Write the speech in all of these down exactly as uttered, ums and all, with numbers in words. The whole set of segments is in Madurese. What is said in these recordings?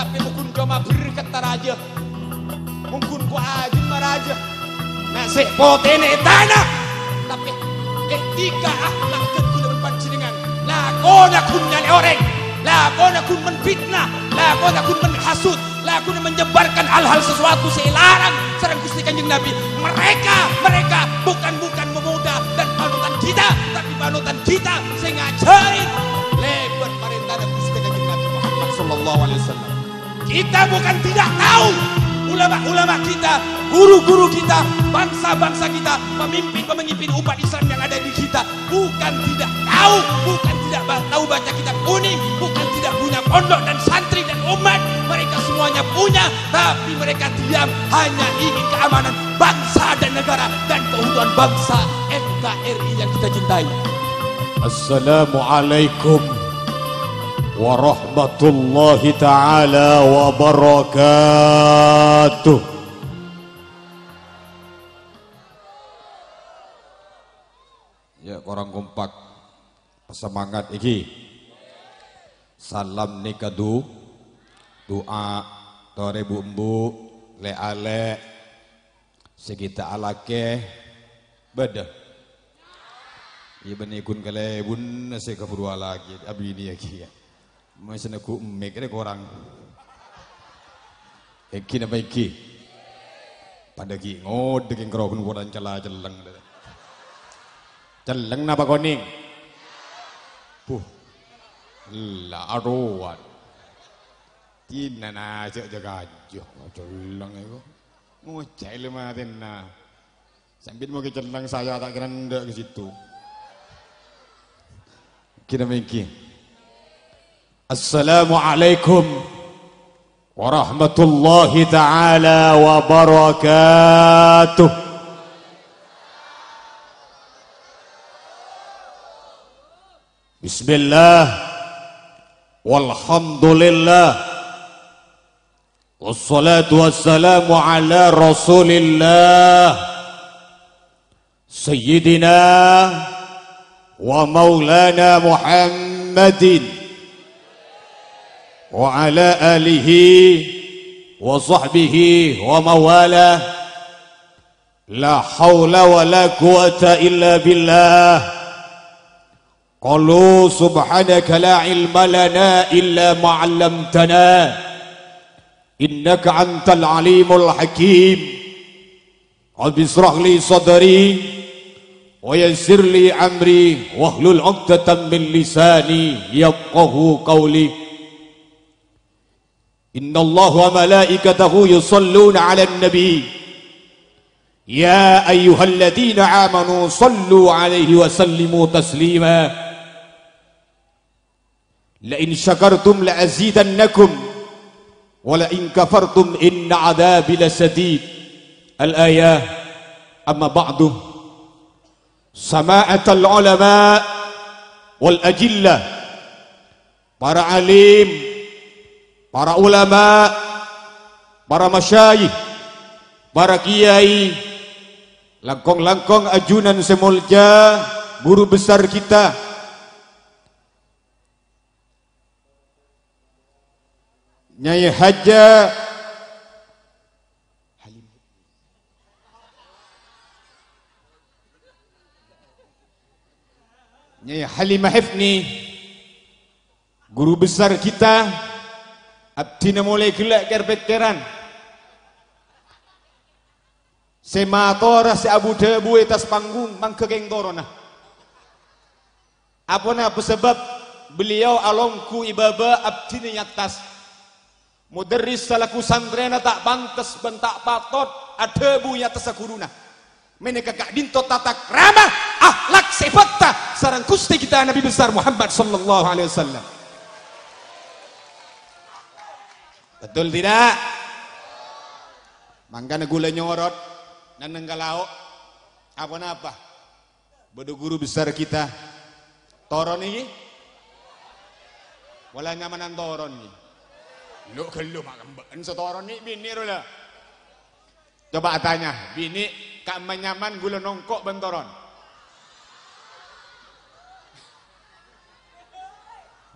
Tapè mon ghun coma berkat ta' rajâ, mon ghun kok ajâmma rajâ, nasè' potèna ètana'. Tapè etika akhlak ghun bân panjhennengngan, lakona ghun nyalè orèng, lakona ghun menfitnah, lakona ghun menhasut, lakona menyebarkan hal-hal sesuatu sè èlarang sareng Ghustè Kanjeng Nabi. Mereka, mereka bukan, bukan pemuda dan panutan kita, tapi panutan kita sè ngajhârin lèbât parèntana Ghustè Kanjeng Nabi Muhammad sallallahu alaihi wasallam. Kita bukan tidak tahu, ulama-ulama kita, guru-guru kita, bangsa-bangsa kita, pemimpin-pemimpin umat Islam yang ada di kita, bukan tidak tahu, bukan tidak ba-, tahu baca kitab kuning, bukan tidak punya pondok dan santri dan umat, mereka semuanya punya, tapi mereka diam hanya ingin keamanan bangsa dan negara dan keutuhan bangsa N K R I yang kita cintai. Assalamualaikum warahmatullahi taala wabarakatuh. Ya, korang kompak. Semangat iki. Salam nèka du-, du'a, torè bu'-embu', lè'-alè', sè ghi' ta' alakè, bâdâ. Iyâ, bânnè ghun kalèbunna sè kabhuru alakè, abiniyâ kèya. Mè' sè neggu' mik rè korang. Èngghi napa èngghi? Padâ ghi' ngodâ kèng karo ghun korang cella-celleng. Celleng napa konèng? Buh. Ella, arowan. Dinana jâ'-jâ' kaju. Celleng èko. Ngoca'è lè matèna. Sambi mongkè celleng saya ta' kèra endâ' ka situ. Kèra mènggi. Assalamualaikum warahmatullahi taala wabarakatuh. Bismillah. Walhamdulillah. Wassalatu wassalamu ala Rasulillah, Sayyidina wa Maulana Muhammadin, wa ala alihi wa sahbihi wa mawala. La haula wa la quwwata illa billah. Qalu subhanaka la ilma lana illa ma 'allamtana, innaka antal alimul hakim. Rabbi israh li sadri wa yassir li amri wahlul 'uqdatam min lisani yafqahu qawli. Innallaha wa malaikatahu yusalluna 'alan nabi. Ya ayyuhalladzina amanu sallu 'alaihi wa sallimu taslima. La in syakartum la azidannakum, wa la in kafartum inna adzabi lasyadid. Al-ayah. Amma ba'du. Sama'atal ulama wal ajillah. Para alim, para ulama, para masyayikh, para kiai, langkong-langkong ajunan sè molja, guru besar kita, Nyai Haja Nyai Halimah Hifni, guru besar kita, abdhina molaè ghellâ' kèr-pèkkèran. Sè matora sè abu-dhâbu è attas panggung, mangghâ kèng toronna. Aponapa sabâb? Beliau alongghu è bâbâ, abdhina è attas. Mudarris salaku santrèna ta' pantes bân ta' patot adhâbu è attassa ghuruna. Mènèka ka'dinto tata krama, akhlak, sèfatta sareng Ghustè kita Nabi Besar Muhammad sallallahu alaihi wasallam. Betul tidak? Mangkana ghulâ nyorot nenneng ka lao'. Aponapa? Bâdâ guru besar kita. Toron iki? Wala nyamanan toron iki. Lo' ghâllu ma' kemba'en sè toron iki binè' rowa la. Coba atanya, binè' ka'emma nyaman ghulâ nongko' bân toron?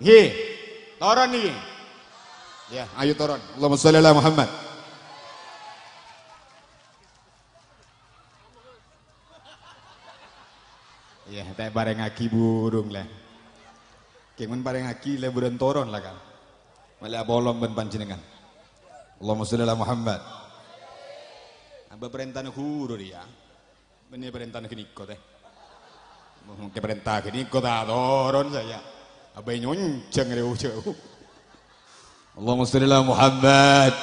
Ngghi. Toron iki. Ya, ayo toron. Allahumma sholli ala Muhammad. Iyâ, ta' èparèngaghi burung, lè. Kèng mon parèngaghi, lè, burung toron, la, kan. Malè apolong bân panjhennengngan. Allahumma sholli ala Muhammad. Abâ parèntana ghuru rèya. Bânnè parèntana ghânèka, tè. Mon parènta ghânèka ta' toron, saya. Abâ nyonjhâng rèya jhâu. Allahumma sholli ala Muhammad.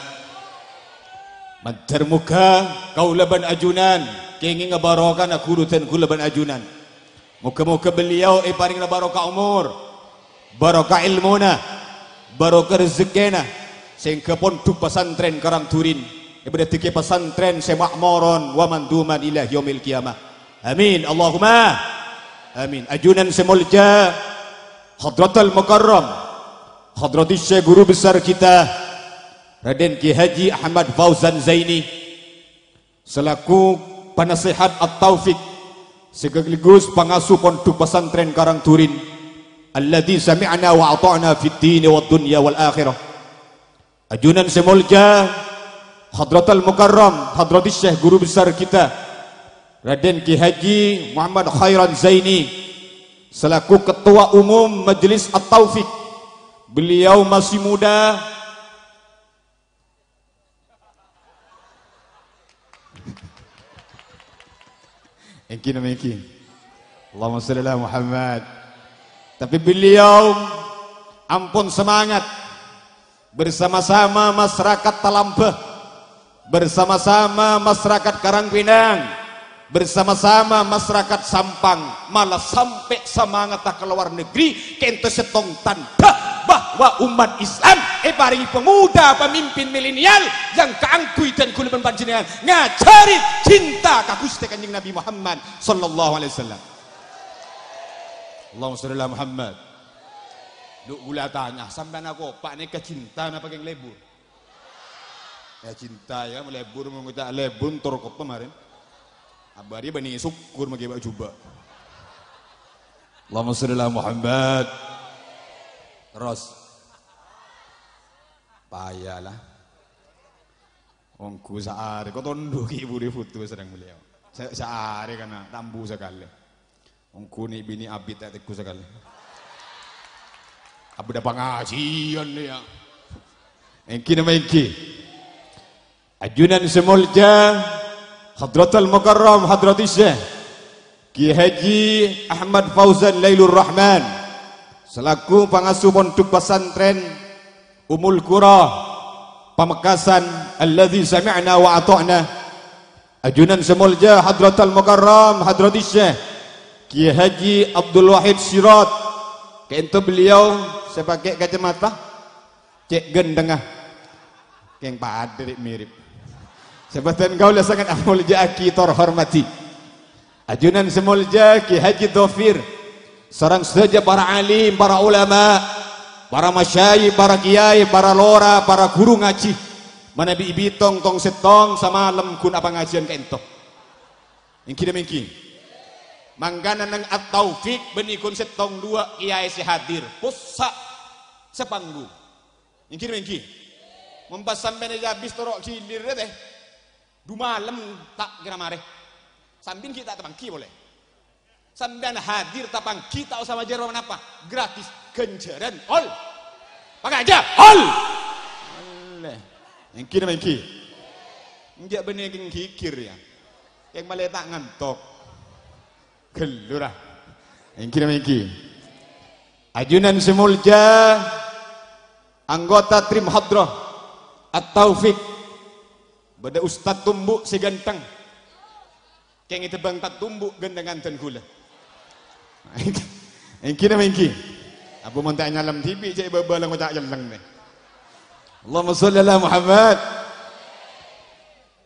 Mandhâr moghâ kaulâ bân ajunan kèngènga barokana ghuru dhân kaulâ bân ajunan. Moghâ-moghâ beliau èparèngana barokah omor, barokah èlmona, barokah rejekkèna, sehingga pondhuk pasantrèn Karangdurin èpadhâddhiyâghi pasantrèn sè ma'moron wa manduman ila yaumil qiyamah. Amin. Allahumma amin. Ajunan sè molja, Hadratal Mukarram, Hadratis Syekh Guru Besar kita, Raden Kiai Haji Ahmad Fauzan Zaini, selaku penasehat At-Taufik, sekaligus pangasuh Pondhuk Pesantren Karangdurin, alladzi sami'na wa ata'na fid dini wad dunya wal akhirah. Ajunan sè molja, Hadratal Mukarram, Hadratis Syekh Guru Besar kita, Raden Kiai Haji Muhammad Khairan Zaini, selaku Ketua Umum Majelis At-Taufik. Beliau masih muda. Ènggi napa ènggi? Allahumma sholli ala Muhammad. Tapi beliau ampon semangat bersama-sama masyarakat Talamba, bersama-sama masyarakat Karangpinang, bersama-sama masyarakat Sampang, malah sampè' samangatta ka lowar negri, ka'ènto sèttong tandhâ bahwa umat Islam èparèngè pemuda pemimpin milenial yang kaangghuy dhân kaulâ bân panjhennengngan ngajhâri cinta ka Ghustè Kanjeng Nabi Muhammad sallallahu alaihi wasallam. Allahumma sholli ala Muhammad. Lu, kaulâ atanya, sampèyan akopa' nèka cinta napa kèng lebur? Ya, cinta, ya, lebur, mon ngoca' lebur, tor kopa marèn. Abâ' rèya bânnè sokkor maskè bâ' jubâ'. Allahumma sholli ala Muhammad. Terros. Paya la. Ongghu saarè, ko' tondhu ghi' buru foto sareng beliau. Sa-, saarè kana' tambu sakalè. Ongghu nè' binè abit ta' tegghu sakalè. Abdhâ pangajiyân, ya. Ènggi napa ènggi? Ajunan sè molja, Hadratal Mukarram Hadratis Syekh Kiai Haji Ahmad Fauzan Lailur Rahman, selaku pangasuh Pondhuk Pasantrèn Ummul Qura, Pamekasan, alladzi sami'na wa ata'na. Ajunan sè molja Hadratal Mukarram Hadratis Syekh Kiai Haji Abdul Wahid Sirot. Ka'ènto beliau sè pakè kacamata, cè' ghântengnga. Kèng padâ rè' mirip. Sabâdhân kaulâ sanget amolja'aghi tor hormadhi. Ajunan sè molja Kiai Haji Dhofir, sareng sadhâjâ para alim, para ulama, para masyayikh, para kiai, para lora, para ghuru ngajhi. Manabi èbitong tong-sèttong samalem ghun apangajiyân ka'ènto. Ènggi napa ènggi? Mangkana neng At-Taufik bânnè ghun sèttong duwâ' kiai sè hadir, possa' sapanggung. Ènggi napa ènggi? Mon pas sampèyan èabis toro' ghilir, tè. Du malem ta' kèra marè. Sampèyan ghi' ta' tapangghi polè. Sampèyan hadir tapangghi ta' osa majâr ponapa. Gratis. Ghânjhârân. Ol. Pangajiyân. Ol. Ollè. Ènggi napa ènggi? Enjâ' bânnè kèng ghighir, ya. Kèng malè ta' ngantok. Ghâllu, ra. Ènggi napa ènggi? Ajunan sè molja, anggota tim hadrah At-Taufik, bâdâ Ustad Tumbuk sè ghântheng. Kèng èdhâbâng Tad Tumbuk ghântengan dân ghulâ. Ènggi napa ènggi? Abu mon ta' nyalem dhibi' cè' bâbâ la ngoca' celleng, nè. Allahumma sholli ala Muhammad.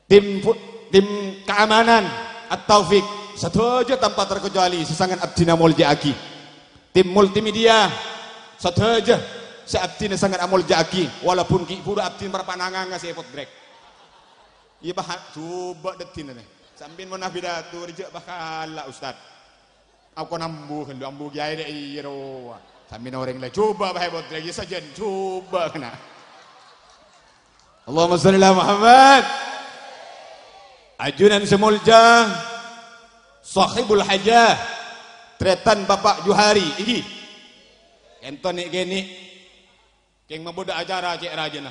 Tim pu-, tim keamanan At-Taufik, sadhâjâ tanpa terkecuali sè sanget abdhina molja'aghi. Tim multimedia, sadhâjâ sè abdhina sanget amolja'aghi, walaupun ghi' bhuru abdhina marpananganga sè èpodrèk. Iyâ, Pak, jhubâ' dhâddhina, nè. Sampèyan mon apidato rèya jhâ' pakala, Ustad. Ako nambu ghâllu, ambu kiyaè dâ' iyâ rowa. Sampèyan orèng la jhubâ' bhâi pottrè, iyâ sajân jhubâ' kana'. Allahumma shalli ala Muhammad. Ajunan sè molja, sahibul hajah, tarètan Bapak Johari, èngghi. Kènto nè'-kènè', kèng mabudhâ acara cè' rajâna.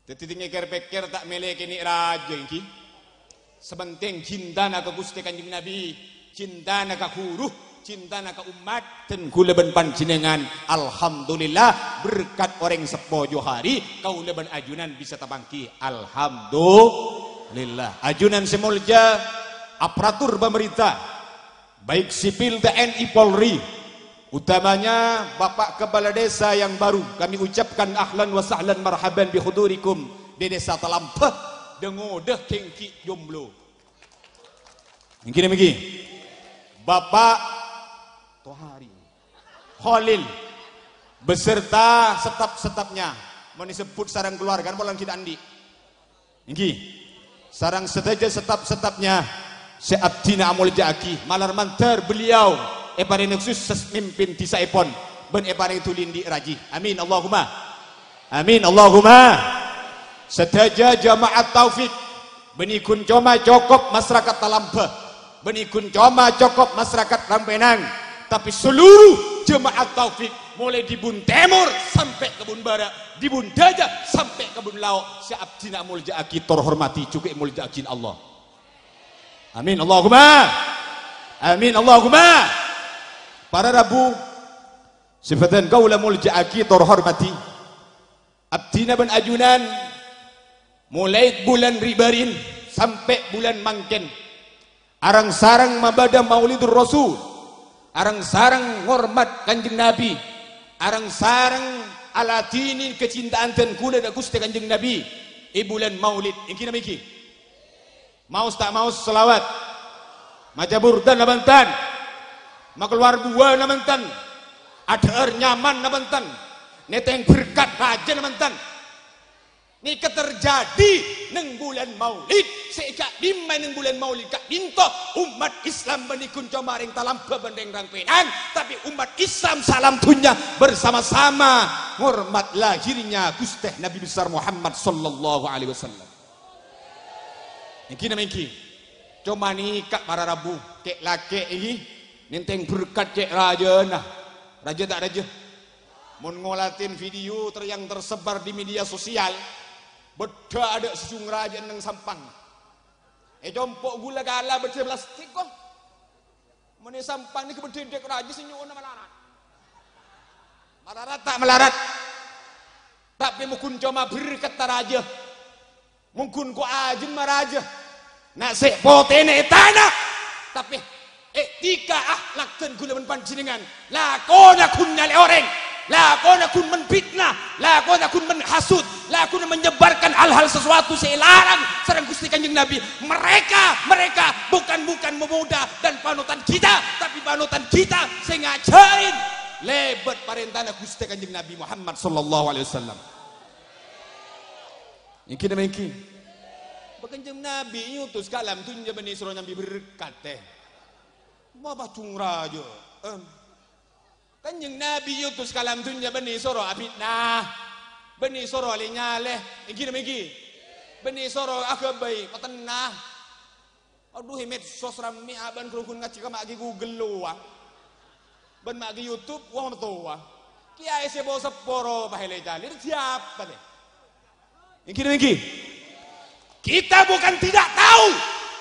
Dhâddhi, tèngèkèr-pèkkèr ta' mèlè kènè' rajâ, èngghi. Sè pentèng cintana ka Ghustè Kanjeng Nabi, cintana ka ghuru, cintana ka ommat, dhân kaulâ bân panjhennengngan. Alhamdulillah, berkat orèng seppo Johari, kaulâ bân ajunan bisa tapangghi. Alhamdulillah. Ajunan sè molja, aparatur pamarènta, baik sipil, T N I, Polri, utamanya Bapak Kepala Desa yang baru, kami ucapkan ahlan wa sahlan marhaban bihudurikum di Desa Talambâ, dâ-ngodâ kèng ghi' jomblo. Èngghi nèka, èngghi. Bapak Tohari Khalil beserta staf-stafnya, mon èsebbhut sareng keluarga, polana ghi' ta' andi'. Èngghi. Sareng sadhâjâ staf-stafnya sè abdhina amolja'aghi, malar mandhâr beliau èparèngè khusus mimpin dhisa'èpon bân èparèngè dhuli andi' rajhi. Amin, Allahumma. Amin, Allahumma. Sadhâjâ jamaat Taufik, bânnè ghun coma cokop masarakat Talambâ, bânnè ghun coma cokop masarakat Rangpènang, tapè seluruh jamaat Taufik, molaè dâri Bun Tèmor sampè' ka Bun Bârâ', dâri Bun Dâjâ sampè' ka Bun Lao', sè abdhina amolja'aghi tor hormadhi, jhughân èmolja'aghi Allah. Amin, Allahumma. Amin, Allahumma. Para rabu, sè bhâdhân kaulâ molja'aghi tor hormadhi, abdhina bân ajunan, molaè bulân Ribârin sampè' bulân mangkèn, areng-sareng mabâdâ Maulidur Rasul, areng-sareng ngormat Kanjeng Nabi, areng-sareng aladhini kacinta'an dhân kaulâ dâ' Ghustè Kanjeng Nabi è bulân Maulid. Èngghi napa èngghi? Maos ta' maos shalawat? Maca burda napa enten? Makalowar buwâ napa enten? Adhâ'âr nyaman napa enten? Nètèng berkat rajâ napa enten? Nèka terjadi neng bulân Maulid. Sè ka'dimma neng bulân Maulid ka'dinto, ommat Islam bânnè ghun coma rèng Talambâ bân rèng Rangpènang, tapè ommat Islam saalam dhunnya bersama-sama ngormat lahirnya Ghustè Nabi Besar Muhammad sallallahu alaihi wasallam. Èngghi napa èngghi? Coma nèka para rabu, kè'-lakè' èngghi, nèntèng berkat cè' rajâna. Rajâ ta' rajâ? Mon ngolatè video ter-, yang tersebar di media sosial, bâdâ adâ' sè jhung rajâ neng Sampang. È compo' ghulâ kala bâdâ plastik, ko. Mon è Sampang nèka bâdâ dek rajâ sè nyo'ona malarat. Malarat ta' malarat? Tapè mon ghun coma berkat ta' rajâ. Mon ghun ko ajâmma rajâ. Na' sè potèna è tana. Tapè etika akhlak dhân ghulâ bân panjhennengngan. Lakona ghun nyalè orèng. Lakona ghun menfitnah. Lakona ghun menhasut. Lakona menyebarkan hal-hal sesuatu sè èlarang sareng Ghustè Kanjeng Nabi. Mereka, mereka bukan, bukan pemuda dan panutan kita, tapi panutan kita sè ngajhârin lèbât parèntana Ghustè Kanjeng Nabi Muhammad sallallahu alaihi wasallam. Èngghi napa èngghi? Bâ Kanjeng Nabi èotos ka alam dhunnya bânnè soro nyambi berkat, è. Ma' pajhung rajâ, em. Kanjeng Nabi èotos ka alam dhunnya bânnè soro afitnah, bânnè soro alè-nyalè, èngghi napa èngghi? Bânnè soro aghâbây, matennah. Adhu, è medsos rammè abân ghun ngajhi ka ma' ghi Google lowa. Bân ma' ghi YouTube, wah, matowa. Kiyaè sè po-seppo ropa èlè-calè, siapa, tè? Èngghi, èngghi. Kita bukan tidak tahu.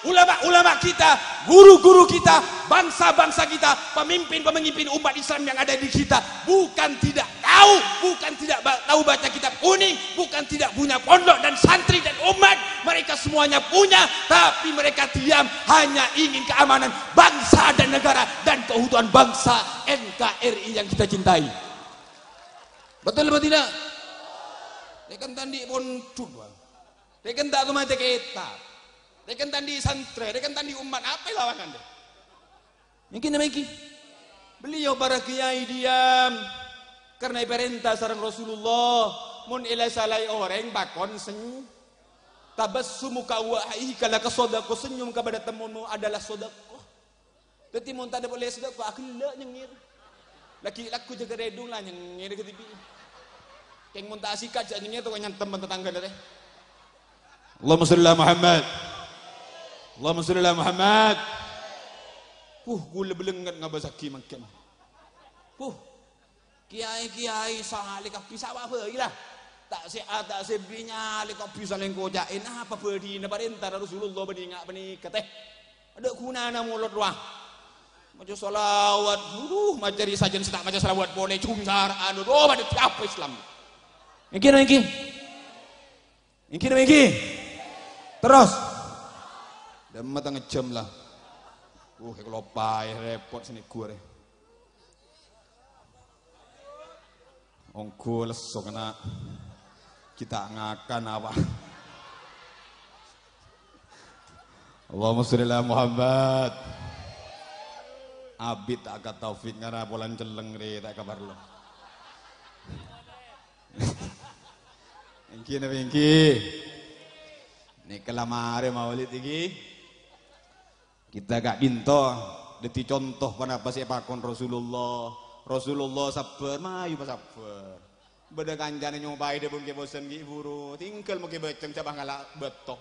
Ulama-ulama kita, guru-guru kita, bangsa-bangsa kita, pemimpin-pemimpin umat Islam yang ada di kita, bukan tidak tahu, bukan tidak ba-, tahu baca kitab kuning, bukan tidak punya pondok dan santri dan umat. Mereka semuanya punya, tapi mereka diam, hanya ingin keamanan bangsa dan negara dan keutuhan bangsa N K R I yang kita cintai. Betul apa tidak? Rèken ta' andi' pondhuk, Bang. Rèken ta' aghâmâtè kètab. Rèken ta' andi' santrè, rèken ta' andi' ommat, apa lawangan dâ'? Mungkin demikian. Beliau para kiai diam karena èparènta sareng Rasulullah, mon èla-salaè orèng, pakon seny-, tabassumuka wajhika laka sadaqah, senyum kepada temanmu adalah sedekah. Dhâddhi, mon tadâ' polè sedekah, aghellâ' nyengngèr. Laghi' lagghu jâgâ rèdhung la nyengngèr kadhibi'. Kèng mon ta' sikat, jhâ' nyènyè to nyantem bân tatangghâna rè. Allahumma sholli ala Muhammad. Allahumma sholli ala Muhammad. Puh, ghulâ bâlengnget ngabâssaghi mangkèn. Puh. Kèyaè-kèyaè salè kabbhi, sapa bhâi la. Ta' sè A, ta' sè B nyalè kabbhi salèng koca'è. Napa bâdhina parènta Rasulullah bânnè nga' panèka, tè? Adâ' ghunana molod rowa. Maca shalawat, aduh, maca ri sajân sè ta' maca shalawat polè, jhungsara'an, aduh, padâ dhâpa Islam. Èngghi napa èngghi? Èngghi napa èngghi? Terros. Dâmma tengah jam la. Uh, kaloppaè, rèpot sè neggu' rè. Ongghu lesso kèna. Kita ngakan apa? Allahumma sholli ala Muhammad. Abit ta' ka Taufik ngara polan celleng rè, ta' kabar lo. Èngghi napa èngghi? Nèka la marè maulid èngghi. Kita ka'dinto dhâddhi conto ponapa sè èpakon Rasulullah. Rasulullah sabbhâr, mayu pasabbhâr. Bâdâ kancana nyopaè dhâbuna kè bosen ghi' buru, tinggal mokè bâceng jhâ' ngala' bâto.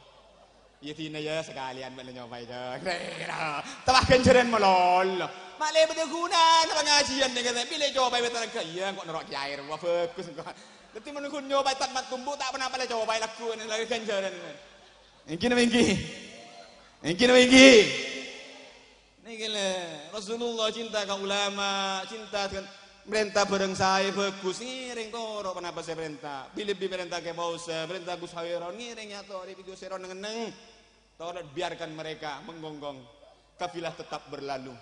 Iyâ, dina, yâ, sakalèyan bâ'na nyopaè, jhâ'. Kèra-kèra. Tawah ghânjhârân malolo. Ma' lè bâdâ ghunana pangajiyân nèka, bilâ copaè wètan ghâ-, iyâ, engko' noro' kèyaè rowa bhâghus engko'. Dhâddhi mon ghun nyopaè tat-mat tombu, ta' ponapa lè copaè lagghu, la ghânjhârân. Èngghi napa èngghi? Èngghi napa èngghi? Nèka lè, Rasulullah cinta ka ulama, cinta dengan parènta bhârâng saè bhâghus, ngèrèng toro' ponapa sè parènta. Bilâ bi parènta Kè Fauza, parènta Gus Khairon, ngèrèng atorè bi Gus Khairon neng-enneng. Toro' biarkan mereka menggonggong. Kafilah tetap berlalu.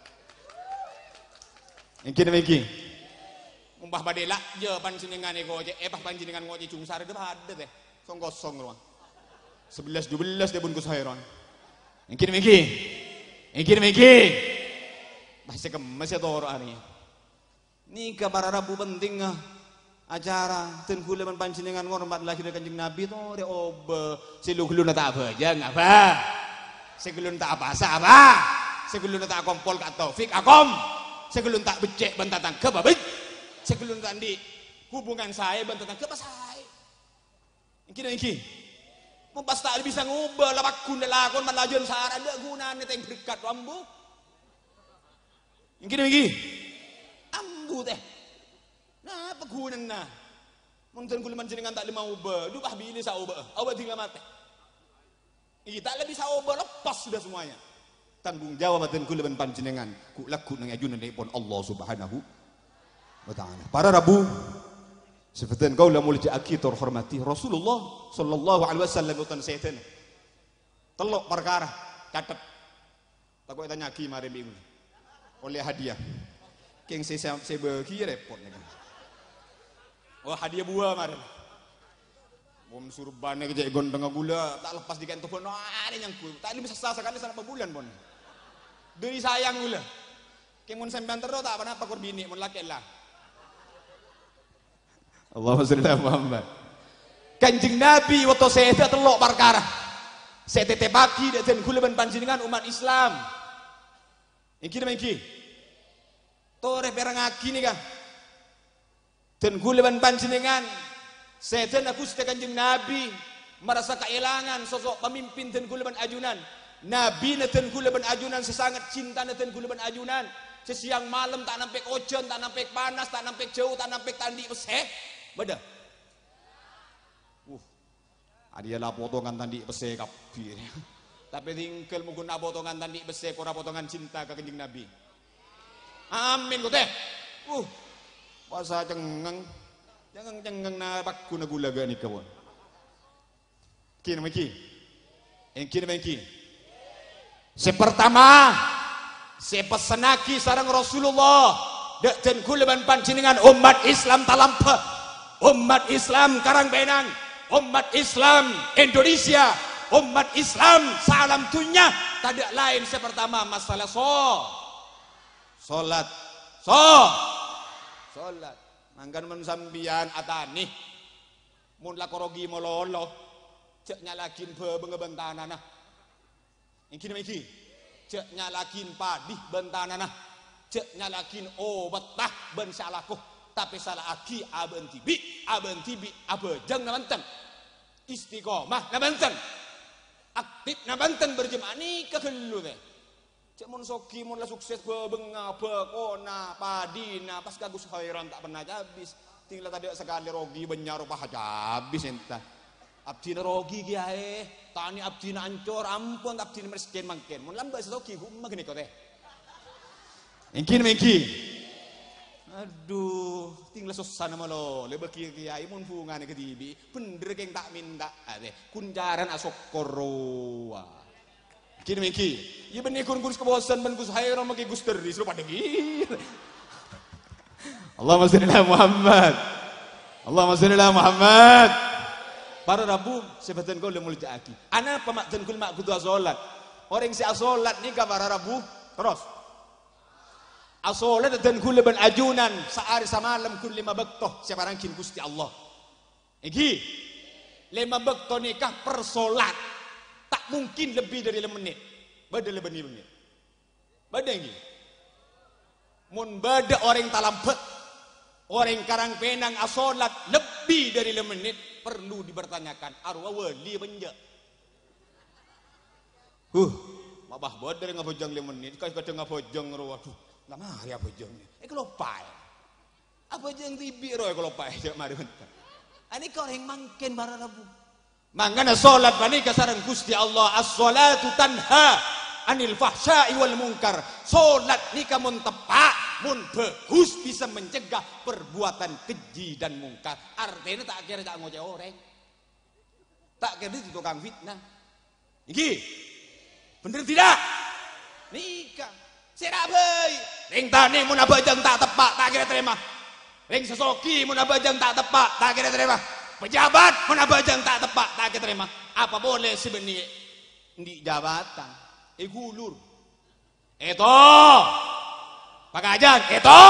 Èngghi napa èngghi? Mon pas padâ la, jhâ' panjhennengngan èkocè', eh, pas panjhennengngan ngocè' jhungsara'an padâ, tè. Song-kosong rowa. Sebelas dua belas dhâbuna Gus Khairon. Èngghi napa èngghi? Èngghi napa èngghi? Pas sè kemma sè toro' arèya. Nèka para rabu pentingnga acara, dân kaulâ bân panjhennengngan ngormat lahirra Kanjeng Nabi, torè obâ. Sè lu-ghâlluna ta' abhâjâng, abâ. Sè ghâlluna ta' apasa, abâ. Sè ghâlluna ta' akompol ka Taufik, akom. Sè ghâlluna ta' beccè' bân tatangghâ, babèc. Sè ghâlluna ta' andi' hubungan saè bân tatangghâ, pasaè. Èngghi napa èngghi? Mon pas ta' bisa ngobâ, la paggun lalakon, malajân sara, endâ' ghunana tèng berkat, ambu. Èngghi napa èngghi? Ambu, tè. Napa ghunana? Mon dân kaulâ panjhennengngan ta' lè maobâ, dhu pas bilâ sè aobâ'â, aobâ dhingghâ matè. Iyâ, ta' lè bisa obâ, lepas sudah semuanya. Tanggung jawab dân kaulâ bân panjhennengngan, ghu' lagghu' neng è ajunanèpon Allah Subhanahu wa Ta'ala. Para rabu, sè bhâdhân kaulâ molja'aghi tor hormadhi, Rasulullah sallallahu alaihi wasallam bhunten sèdhâna. Tello' parkara, catet. Tako' ètanya'aghi marè bi' kaulâ. Ollè hadiah. Kèng sè, sè, sè bâghi rèpot nèka. Oh, hadiah buwâ marè. Mon surbana kè cè' ghântèngnga kaulâ, ta' lepas dikèn toban, arè nyangghu. Ta' lem sassa sakalè salama bulân, pon. Dâri sayang kaulâ. Kèng mon sampèyan terro, ta' ponapa kor binè', mon lakè' la. Allahumma sholli ala Muhammad. Kanjeng Nabi bâkto sèdhâ tello' parkara sè ètètèpaghi dâ' dân kaulâ bân panjhennengngan ommat Islam. Èngghi napa èngghi? Torè pèrengngaghi nèka. Dân kaulâ bân panjhennengngan, sèdhâna Ghustè Kanjeng Nabi, marasa kaèlangan sosok pamimpin dân kaulâ bân ajunan. Nabina dân kaulâ bân ajunan sè sanget cintana dân kaulâ bân ajunan. Sè sèyang malem ta' nampèk ojhân, ta' nampèk panas, ta' nampèk jâu, ta' nampèk ta' andi' pèssè. Bâdâ? Uh, arèya la potongan ta' andi' pèssè kabbhi. Tapè tinggal mon ghun apotongan ta' andi' pèssè, kor apotongan cinta ka Kanjeng Nabi. Amin, kotè. Uh, pas cengngeng. Cengngeng-cengngeng na pagghuna kaulâ ghânèka, pon. Èngghi napa èngghi? Èngghi napa èngghi? Sè partama, sè èpessennaghi sareng Rasulullah, dâ' dân kaulâ bân panjhennengngan ommat Islam talambâ. Ommat Islam Karangpènang, ommat Islam Indonesia, ommat Islam saalam dhunnya, tadâ' laèn sè partama masalah so-, solat. So-, solat. Mangkana mon sampèyan atanè, mon la korogi malolo, jhâ' nyala'aghin bhâbângnga bân tanana. Èngghi napa èngghi? Jhâ' nyala'aghin padhi bân tanana. Jhâ' nyala'aghin obâtta bân sè alako. Tapè sala'aghi abâ'na dhibi', abâ'na dhibi' abhâjâng napa enten? Istiqomah napa enten? Aktif napa enten berjemaah nèka ghâllu, tè. Cè' mon soghi, mon la sukses, bâbângnga, bhâkona, padina, pas ka Gus Khairon ta' pernah cabis. Ding la tadâ' sakalè rogi bânnya' ropa cabis ènta. Abdhina rogi, Kèyaè. Tanè abdhina ancor, ampon abdhina mèskèn mangkèn. Mon lambâ' sè soghi, ghumma ghânèka, tè. Èngghi napa èngghi? Adhu, ding la sossana malolo, bâgi Kèyaè mon bhungana kadhibi'. Bhendher kèng ta' mènta, atè. Ghun carana asokkor rowa. Èngghi napa èngghi? Iyâ bânnè ghun Gus Kobâsân bân Gus Khairon mangkè Gus Dâri, soro padâ ghi. Allahumma shalli ala Muhammad. Allahumma shalli ala Muhammad. Para rabu, sè bâdhân kaulâ molja'aghi. Anapa ma' dân kaulâ ma' kodhu asolat? Orèng sè asolat nèka para rabu, terros. Asolat dân kaulâ bân ajunan saarè samalem ghun lèma bâkto sè èparèngaghi Ghustè Allah. Èngghi, lèma bâkto nèka per solat. Ta' mungkin lebbi dâri lèma mennit. Bâdâ lebbi mennit. Bâdâ èngghi. Mon bâdâ orèng talambât, orèng Karangpènang asolat lebbi dâri lèma mennit, perlu dipertanyakan, arowa wali apa enjâ'? Huh, ma' bâdâ orèng abhâjâng lèma mennit, kadhâng abhâjâng rowa, adhu, la marè abhâjâng. Èkaloppaè. Abhâjâng dhibi' rowa èkaloppaè, jhâ' marè bhender. Anèka orèng mangkèn para rabu. Mangkana solat panèka sareng Ghustè Allah, "As-sholatu tanha 'anil fahsya'i wal munkar." Solat nèka mon teppa', mon bhâghus, bisa mencegah perbuatan keji dan mungkar. Artèna ta' kèra ta' ngocè' orèng. Ta' kèra dhâddhi tokang fitnah. Èngghi? Bhender tidak? Nèka. Sèra bhâi. Rèng tanè mon abhâjâng ta' teppa', ta' kèra tarèma. Rèng sè soghi mon abhâjâng ta' teppa', ta' kèra tarèma. Pejabat mon abhâjâng ta' teppa', ta' kèra tarèma. Apa polè sè bânnè andi' jabatan? Èghulur. Èto. Pakajâng, èto.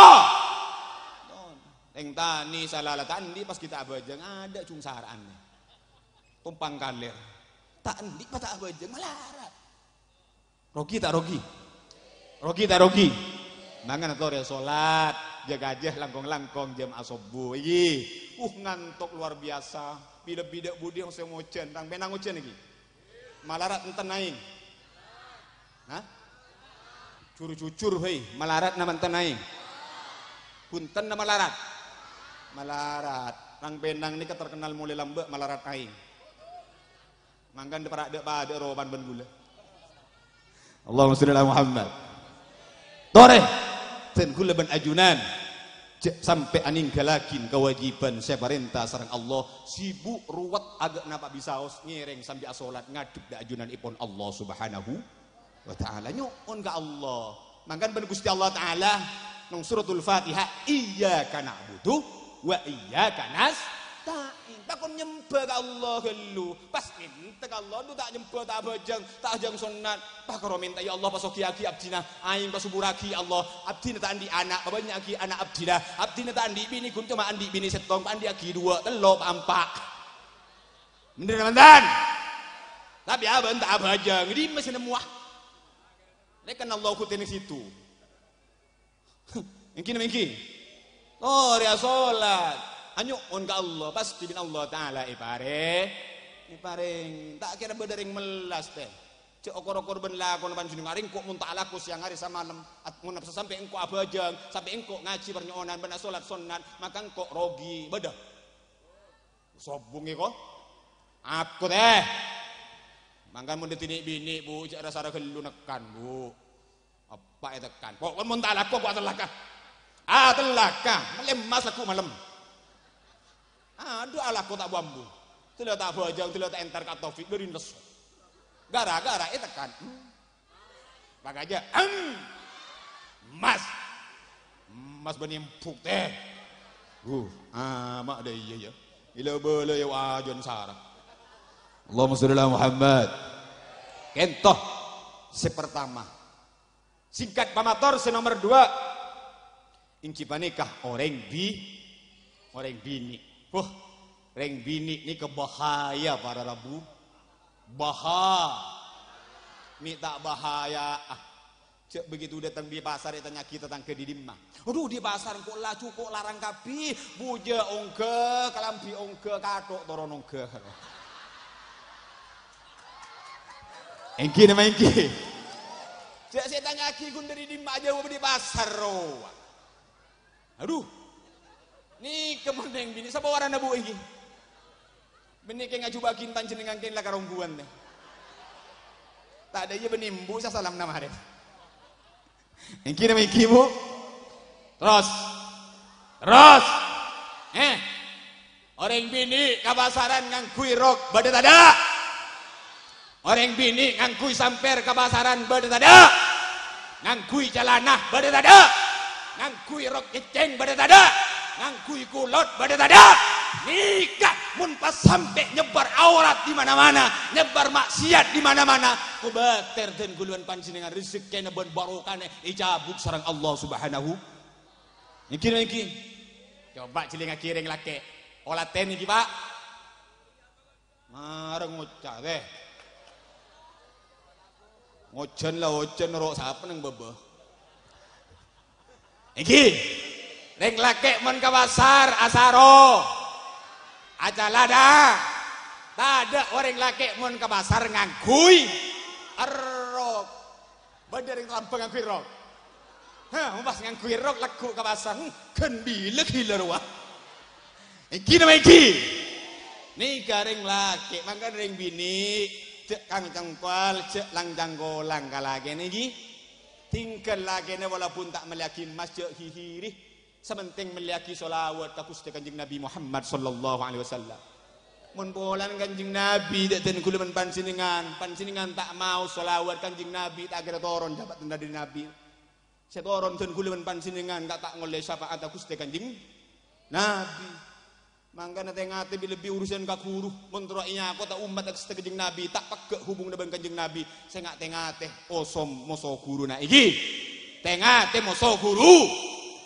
Rèng tanè sala la ta' andi' pas ghi' ta' abhâjâng, adâ' jhung sara'an. Tompang kalèr. Ta' andi' pas ta' abhâjâng, malarat. Rogi ta' rogi? Rogi ta' rogi? Mangkana torè solat, jâ-kajâ langkong-langkong jam asobbhu. Èngghi, uh, ngantok luar biasa. Bilâ bidâ' budi sè ngojhân, Karangpènang ngojhân èngghi. Malarat enten aèng? Hah? Jur-jujur, hei, malarat napa enten aèng? Bhunten napa malarat? Malarat. Karangpènang nèka terkenal molaè lambâ' malarat aèng. Mangkana para' dâ'-padâ' ropan bân ghulâ. Allahumma shalli ala Muhammad. Torè, dân ghulâ bân ajunan, jhâ' sampè' anèngghâllaghi kawâjibhân sè èparènta sareng Allah, sibuk, ruwet, aghâ' napa bisaos, ngèrèng sambi asolat ngadhep dâ' ajunanèpon Allah Subhanahu wa Ta'ala. Nyo'on ka Allah. Mangkana bân Ghustè Allah Ta'ala, neng Suratul Fatihah, "Iyyaka na'budu wa iyyaka nasta'in." Pakon nyembhâ ka Allah ghâllu. Pas mènta ka Allah, "Adhu, ta' nyembhâ, ta' abhâjâng, ta' abhâjâng sonnat. Pakaro mènta, ya Allah, pasogiyaghi abdhina. Aèng pasubburraghi, ya Allah. Abdhina ta' andi' ana', pabânnya'aghi ana' abdhina. Abdhina ta' andi' binè, ghun coma andi' binè sèttong, paandi'aghi duwâ', tello', pa' empa'." Bhender napa enten? Tapè abâ'na ta' abhâjâng, dimma sè nemmowa? Lèkana Allah ghutèna sèdhu. Èngghi napa èngghi? Torè asolat. Anyo'on ka Allah, pastè bân Allah Ta'ala èparè-, èparèng. Ta' kèra bâdâ rèng mellas, tè. Jhâ' okor-okor bân lakona panjhennengngan. Engko' mon ta' alako sèyang arè samalem, at-, mon sampè' engko' abhâjâng, sampè' engko' ngajhi parnyo'onan bân asolat sonnat, maka engko' rogi. Bâdâ? Sobung èko. Ako, tè. Mangkana mon dhâddhi nè'-binè', Bu, jhâ' ra-sara ghâllu nèkan, Bu. Apa ètèkan? Pokokna mon ta' alako, engko' atellaka. Atellaka, mellè emmas lagghu' malem. Adhu, alako ta' bu-ambu. Dâlla ta' abhâjâng, dâlla ta' entar ka Taufik, dhâri lesso. Gara-gara ètèkan. Hmm. Pakajâ, em. Mas. Mas bânnè empuk, tè. Uh, ama' dâ' iyâ, yâ. Ila bâlâ, yâ, wajân sara. Allahumma shalli ala Muhammad. Kènto. Sè pertama. Singkat pamator, sè nomer duwâ'. Èngghi panèka orèng bi-, orèng binè'. Wah, orèng binè' nèka bahaya, para rabu. Baha-, mè' ta' bahaya, ah. Jhâ' begitu dâteng dâri pasar, ètanya'aghi tatangghâ dâri dimma. "Adhu, dâri pasar engko' la jhuko' larang kabbhi, bujâ ongghâ, kalambhi ongghâ, kathok toron ongghâ." Èngghi napa èngghi? Jhâ' sè ètanya'aghi ghun dâri dimma, ajâwâb dâri pasar rowa. Adhu. Nèka mon rèng binè', sapa warana Bu' èngghi? Bânnè kèng ajhubâ'âghin panjhennengngan kèng la karongguwân, tè. Tadâ' iyâ bânnè embu' sasalamna marè. Èngghi napa èngghi, Bu'? Terros. Terros. Eh. Orèng binè' ka pasaran ngangghuy rok, bâdâ tadâ'? Orèng binè' ngangghuy samper ka pasaran, bâdâ tadâ'? Ngangghuy calana, bâdâ tadâ'? Ngangghuy rok cècèng, bâdâ tadâ'? Ngangghuy kulot, bâdâ tadâ'? Nèka, mon pas sampè' nyebbhâr aurat è mana-mana, nyebbhâr maksiat è mana-mana, kobâtèr dân ghulâ bân panjhennengngan, rejekkèna bân barokahna ècabut sareng Allah Subhanahu. Èngghi, èngghi. Coba jhilingngaghi rèng lakè'. Olatè nèkè, Pa'. Mara ngoca', tè. Ngojhân la ojhân, ro' sapa neng bâbâ? Èngghi. Rèng lakè' mon ka pasar, asaro. Acalana. Tadâ' orèng lakè' mon ka pasar ngangghuy èrrok. Bâdâ rèng talambâng ngangghuy rok. Hah, mon pas ngangghuy rok lagghu' ka pasar, hmm, ghân bilâ ghilâ rowa. Èngghi napa èngghi? Nèka rèng lakè', mangkana rèng binè', jhâ' kang-cangkol, jhâ' lang-cangkolang ka lakèna èngghi. Tinggal lakèna walaupun ta' mellèyaghi emmas, jhâ' ghighiring. Sè pentèng mellèyaghi sholawat ka Ghustè Kanjeng Nabi Muhammad sallallahu alaihi wasallam. Mon polana Kanjeng Nabi, dâ' dân ghulâ bân panjhennengngan, panjhennengngan ta' maos sholawat Kanjeng Nabi, ta' kèra toron jhâbâdhân dâri Nabi. Sè toron dân ghulâ bân panjhennengngan ka ta' ngollè syafa'atta Ghustè Kanjeng Nabi. Mangkana tè-ngatè bi-, lebbi urusan ka ghuru. Mon terro èakanta ommatta Ghustè Kanjeng Nabi, ta' pegghâ' hubunganna bân Kanjeng Nabi, sènga' tè-ngatè osom moso ghuruna èngghi. Tè-ngatè moso ghuru,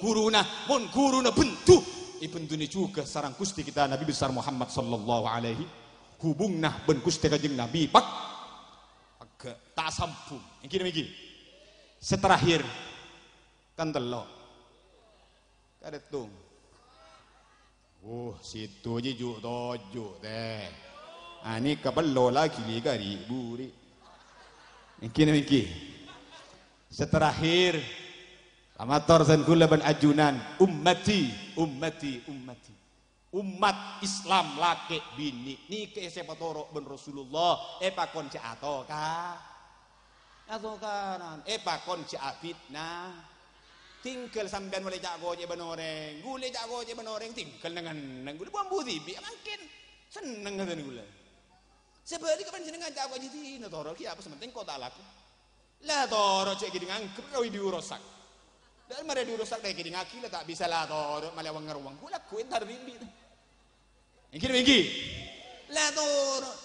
ghuruna. Mon ghuruna bendhu, èbendhunè jhughân sareng Ghustè kita Nabi besar Muhammad sallallahu alaihi. Hubunganna bân Ghustè Kanjeng Nabi pag-, pegghâ', ta' sambhung. Èngghi napa èngghi? Sè terakhir, kan tello'. Karèttong. Wuh, sèttong jiyâ ju'-toju', tè. Ani kapello lagi li kari buri. Èngghi napa èngghi? Sè terakhir, pamator dân ghulâ bân ajunan, ummati, ummati, ummati. Ommat Islam lakè' binè' nèka sè èpatoro' bân Rasulullah, èpakon jhâ' atoka-, atokaran, èpakon jhâ' afitna. Tinggal sampèyan molaè ca'-kocè' bân orèng, ghulâ ca'-kocè' bân orèng, tinggal neng-enneng, ghulâ bu-ambu dhibi' mangkèn. Senneng ngèdhân ghulâ. Sabhâligghâ panjhennengngan ca'-kocè' dinah toro' ghi' apa sè pentèng kota laku. La toro' jhâ' kèdhing anggep radio rusak. Dâ' mara radio rusak dâ' kèdhingngaghi la ta' bisa la toro' malè weng-roweng. Ghulâ ghu entar bimbi. Èngghi, èngghi. La toro'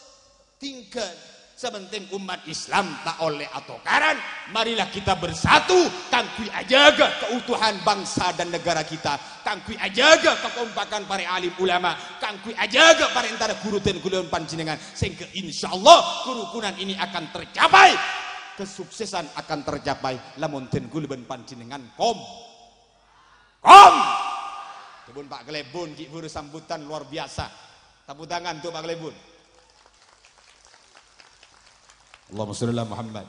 tinggal. Sè pentèng ommat Islam ta' ollè atokaran. Marilah kita bersatu kaangghuy ajâgâ keutuhan bangsa dan negara kita. Kaangghuy ajâgâ kakompakan para alim ulama, kaangghuy ajâgâ parèntana ghuru dân ghulâ bân panjhennengngan, sehingga insyaallah kerukunan ini akan tercapai, kesuksesan akan tercapai, lamon dân ghulâ bân panjhennengngan kom-, kom-. Dhâbuna Pak Kalèbun ghi' bhuru sambutan luar biasa. Tepuk tangan untuk Pak Kalèbun. Allahumma sholli ala Muhammad.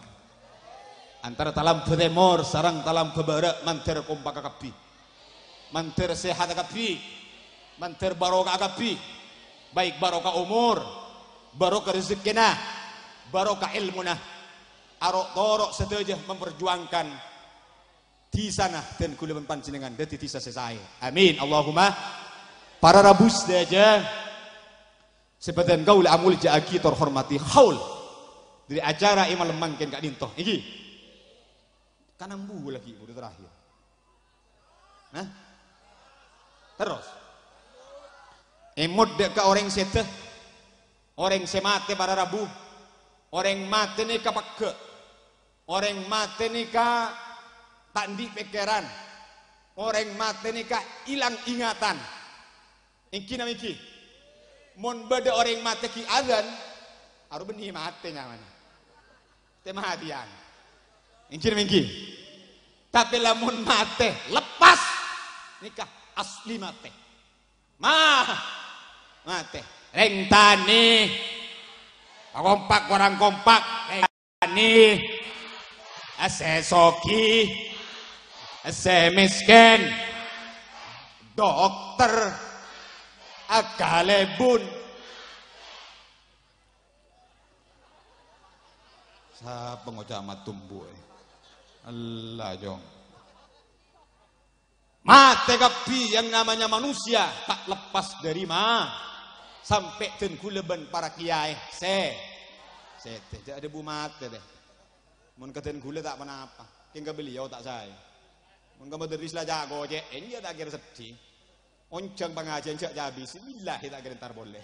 Antara talambâ tèmor sareng talambâ bârâ' mandhâr kompakka kabbhi. Mandhâr sèhata kabbhi. Mandhâr barokah kabbhi. Baik barokah omor, barokah rejekkèna, barokah èlmona. Aro'-toro' sadhâjâ memperjuangkan dhisana dân ghulâ bân panjhennengngan dhâddhi dhisa sè saè. Amin. Allahumma. Para rabu sadhâjâ, sè bâdhân kaulâ amoljâ'aghi tor hormati haul dâri acara è malem mangkèn ka'dinto. Èngghi. Kan ambu lagi, buru terakhir. Hah? Terros. Èmot dâ' ka orèng sèdhâ. Orèng sè matè para rabu. Orèng matè nèka pegghâ'. Orèng matè nèka ta' andi' pèkkèran. Orèng matè nèka ilang ingatan. Èngghi napa èngghi? Mon bâdâ orèng matè ghi' adzan, arowa bânnè matè nyamana. Tè matèyan. Èngghi napa èngghi? Tapè lamon matè, lepas. Nèka asli matè. Ma-, matè. Rèng tanè. Kompak, korang kompak. Rèng tanè. Sè soghi. Sè mèskèn. Dokter. Akalèbun. Sapa ngoca' matumbu, eh? Allah, Jong. Matè kabbhi yang namanya manusia ta' lepas dari ma-, sampè' dân ghulâ bân para kiyaè sè, sè, jhâ' adhâbu matè, tè. Mon ka dân ghulâ ta' ponapa, kèng ka beliau ta' saè. Mon ka mudarris la ca'-kocè'è, iyâ ta' kèra seddhi. Onjhâng pangajiân jhâ' cabis, billahi ta' kèra entar polè.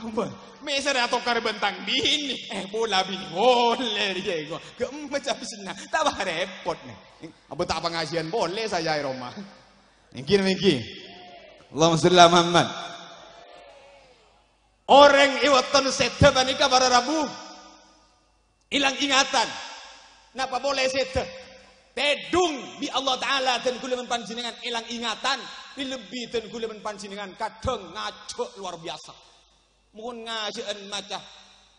Ampon, mè' sèra atokar bân tang binè, eh, pola binè polè rèya engko'. Ghâ' emma cabisna, tambah repot, nè. Apa ta' pangajiân polè saya è roma. Èngghi, èngghi. Allahumma sholli ala Muhammad. Orèng è bâkto sèdhâ panèka para rabu. Èlang ingatan. Napa polè sèdhâ? Tèdhung bi' Allah Ta'ala dân ghulâ bân panjhennengngan èlang ingatan, lebbi dân ghulâ bân panjhennengngan kadhâng ngajhâk luar biasa. Mon ngajhâ'ân maca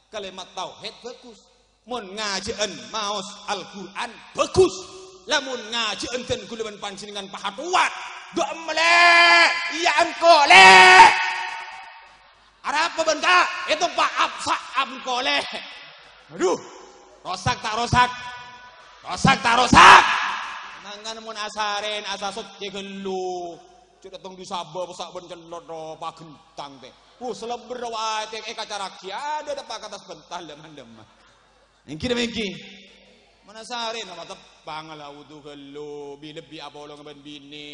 kalimat tauhid, bhâghus. Mon ngajhâ'ân maos Al-Qur'an, bhâghus. Lamon ngajhâ'ân dân ghulâ bân panjhennengngan pahatowat, du'a mellè, iyâ engko', lè'. Arapa bân ka'? Ètompa' apsa' amkolè. Aduh, rosak ta' rosak? Rosak ta' rosak? Mangkana mon asarèn, asa soccè ghâllu. Cè' dâteng dhi sabâ, passa' bân cellot, ro, paghentang, tè. Uh, salèbâr wae, tè, èkacaraghi. Adâ' dâpa' ka attas bânta, lem-, lem. Èngghi, èngghi. Mon asarèn, apa teppa' ngalaodu ghâllu, bi-, lebbi apolong bân binè.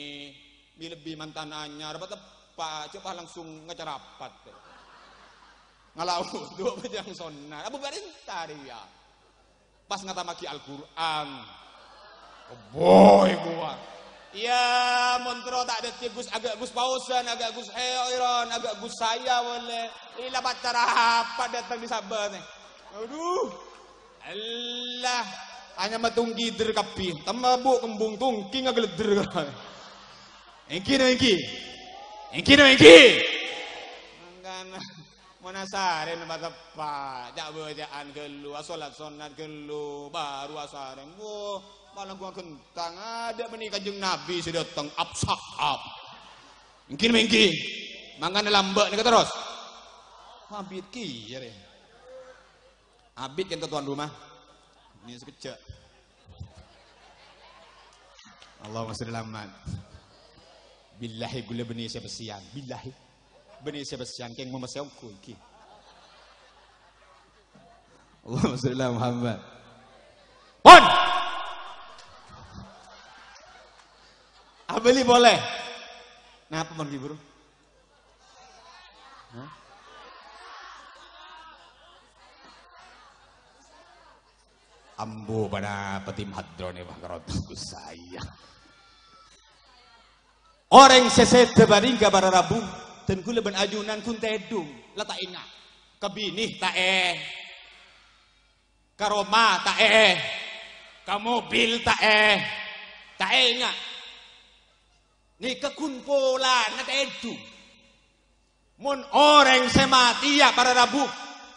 Bi-, lebbi mantan anyar, apa teppa', coba langsung ngacarapat. Ngala wudu apa jang sonnat? Apa bâriyâ entar, iyâ. Pas ngatamaghi Al-Qur'an. Boy, gua. Iyâ, mon terro ta' dhâddhi Gus, aghâ' Gus Pausan, aghâ' Gus Heron, aghâ' Gus saya, boleh. Ila pacara apa dâteng dhi sabâ, nè? Aduh. Allah, hanya matunggi der kabbhi. Temma bu' kembung tungki ngageledder. Èngghi, no, èngghi. Èngghi, no, èngghi. Mangkana, mon asarèn apa teppa', ca'-bâca'an ghâllu, asolat sonnat ghâllu, baru asarèn. Wo, malah gua ghentang, adâ' bânnè Kanjeng Nabi sè dâteng, ap-sa'ap. Èngghi, no, èngghi. Mangkana lambâ' nèka terros. Abit kèya, rè. Abit kènto tuan rumah. Ini sekejap. Allahumma sholli ala Muhammad. Billahi ghulâ bânnè sè pèssèyan. Billahi. Bânnè sè pèssèyan, kèng mon pèssè ongghu èngghi. Allahumma sholli ala Muhammad. Pon! Abâli polè. Napa mon ghibur? Hah? Ambu, ponapa tim hadron è bâkto saya. Orèng sè sèdhâ bâriyâ para rabu, dân ghulâ bân ajunan ghun tèdhung, la ta' enga'. Ka binè ta' è, ka roma ta' è, ka mobil ta' è, ta' enga'. Nèka ghun polana tèdhung. Mon orèng sè matèya para rabu,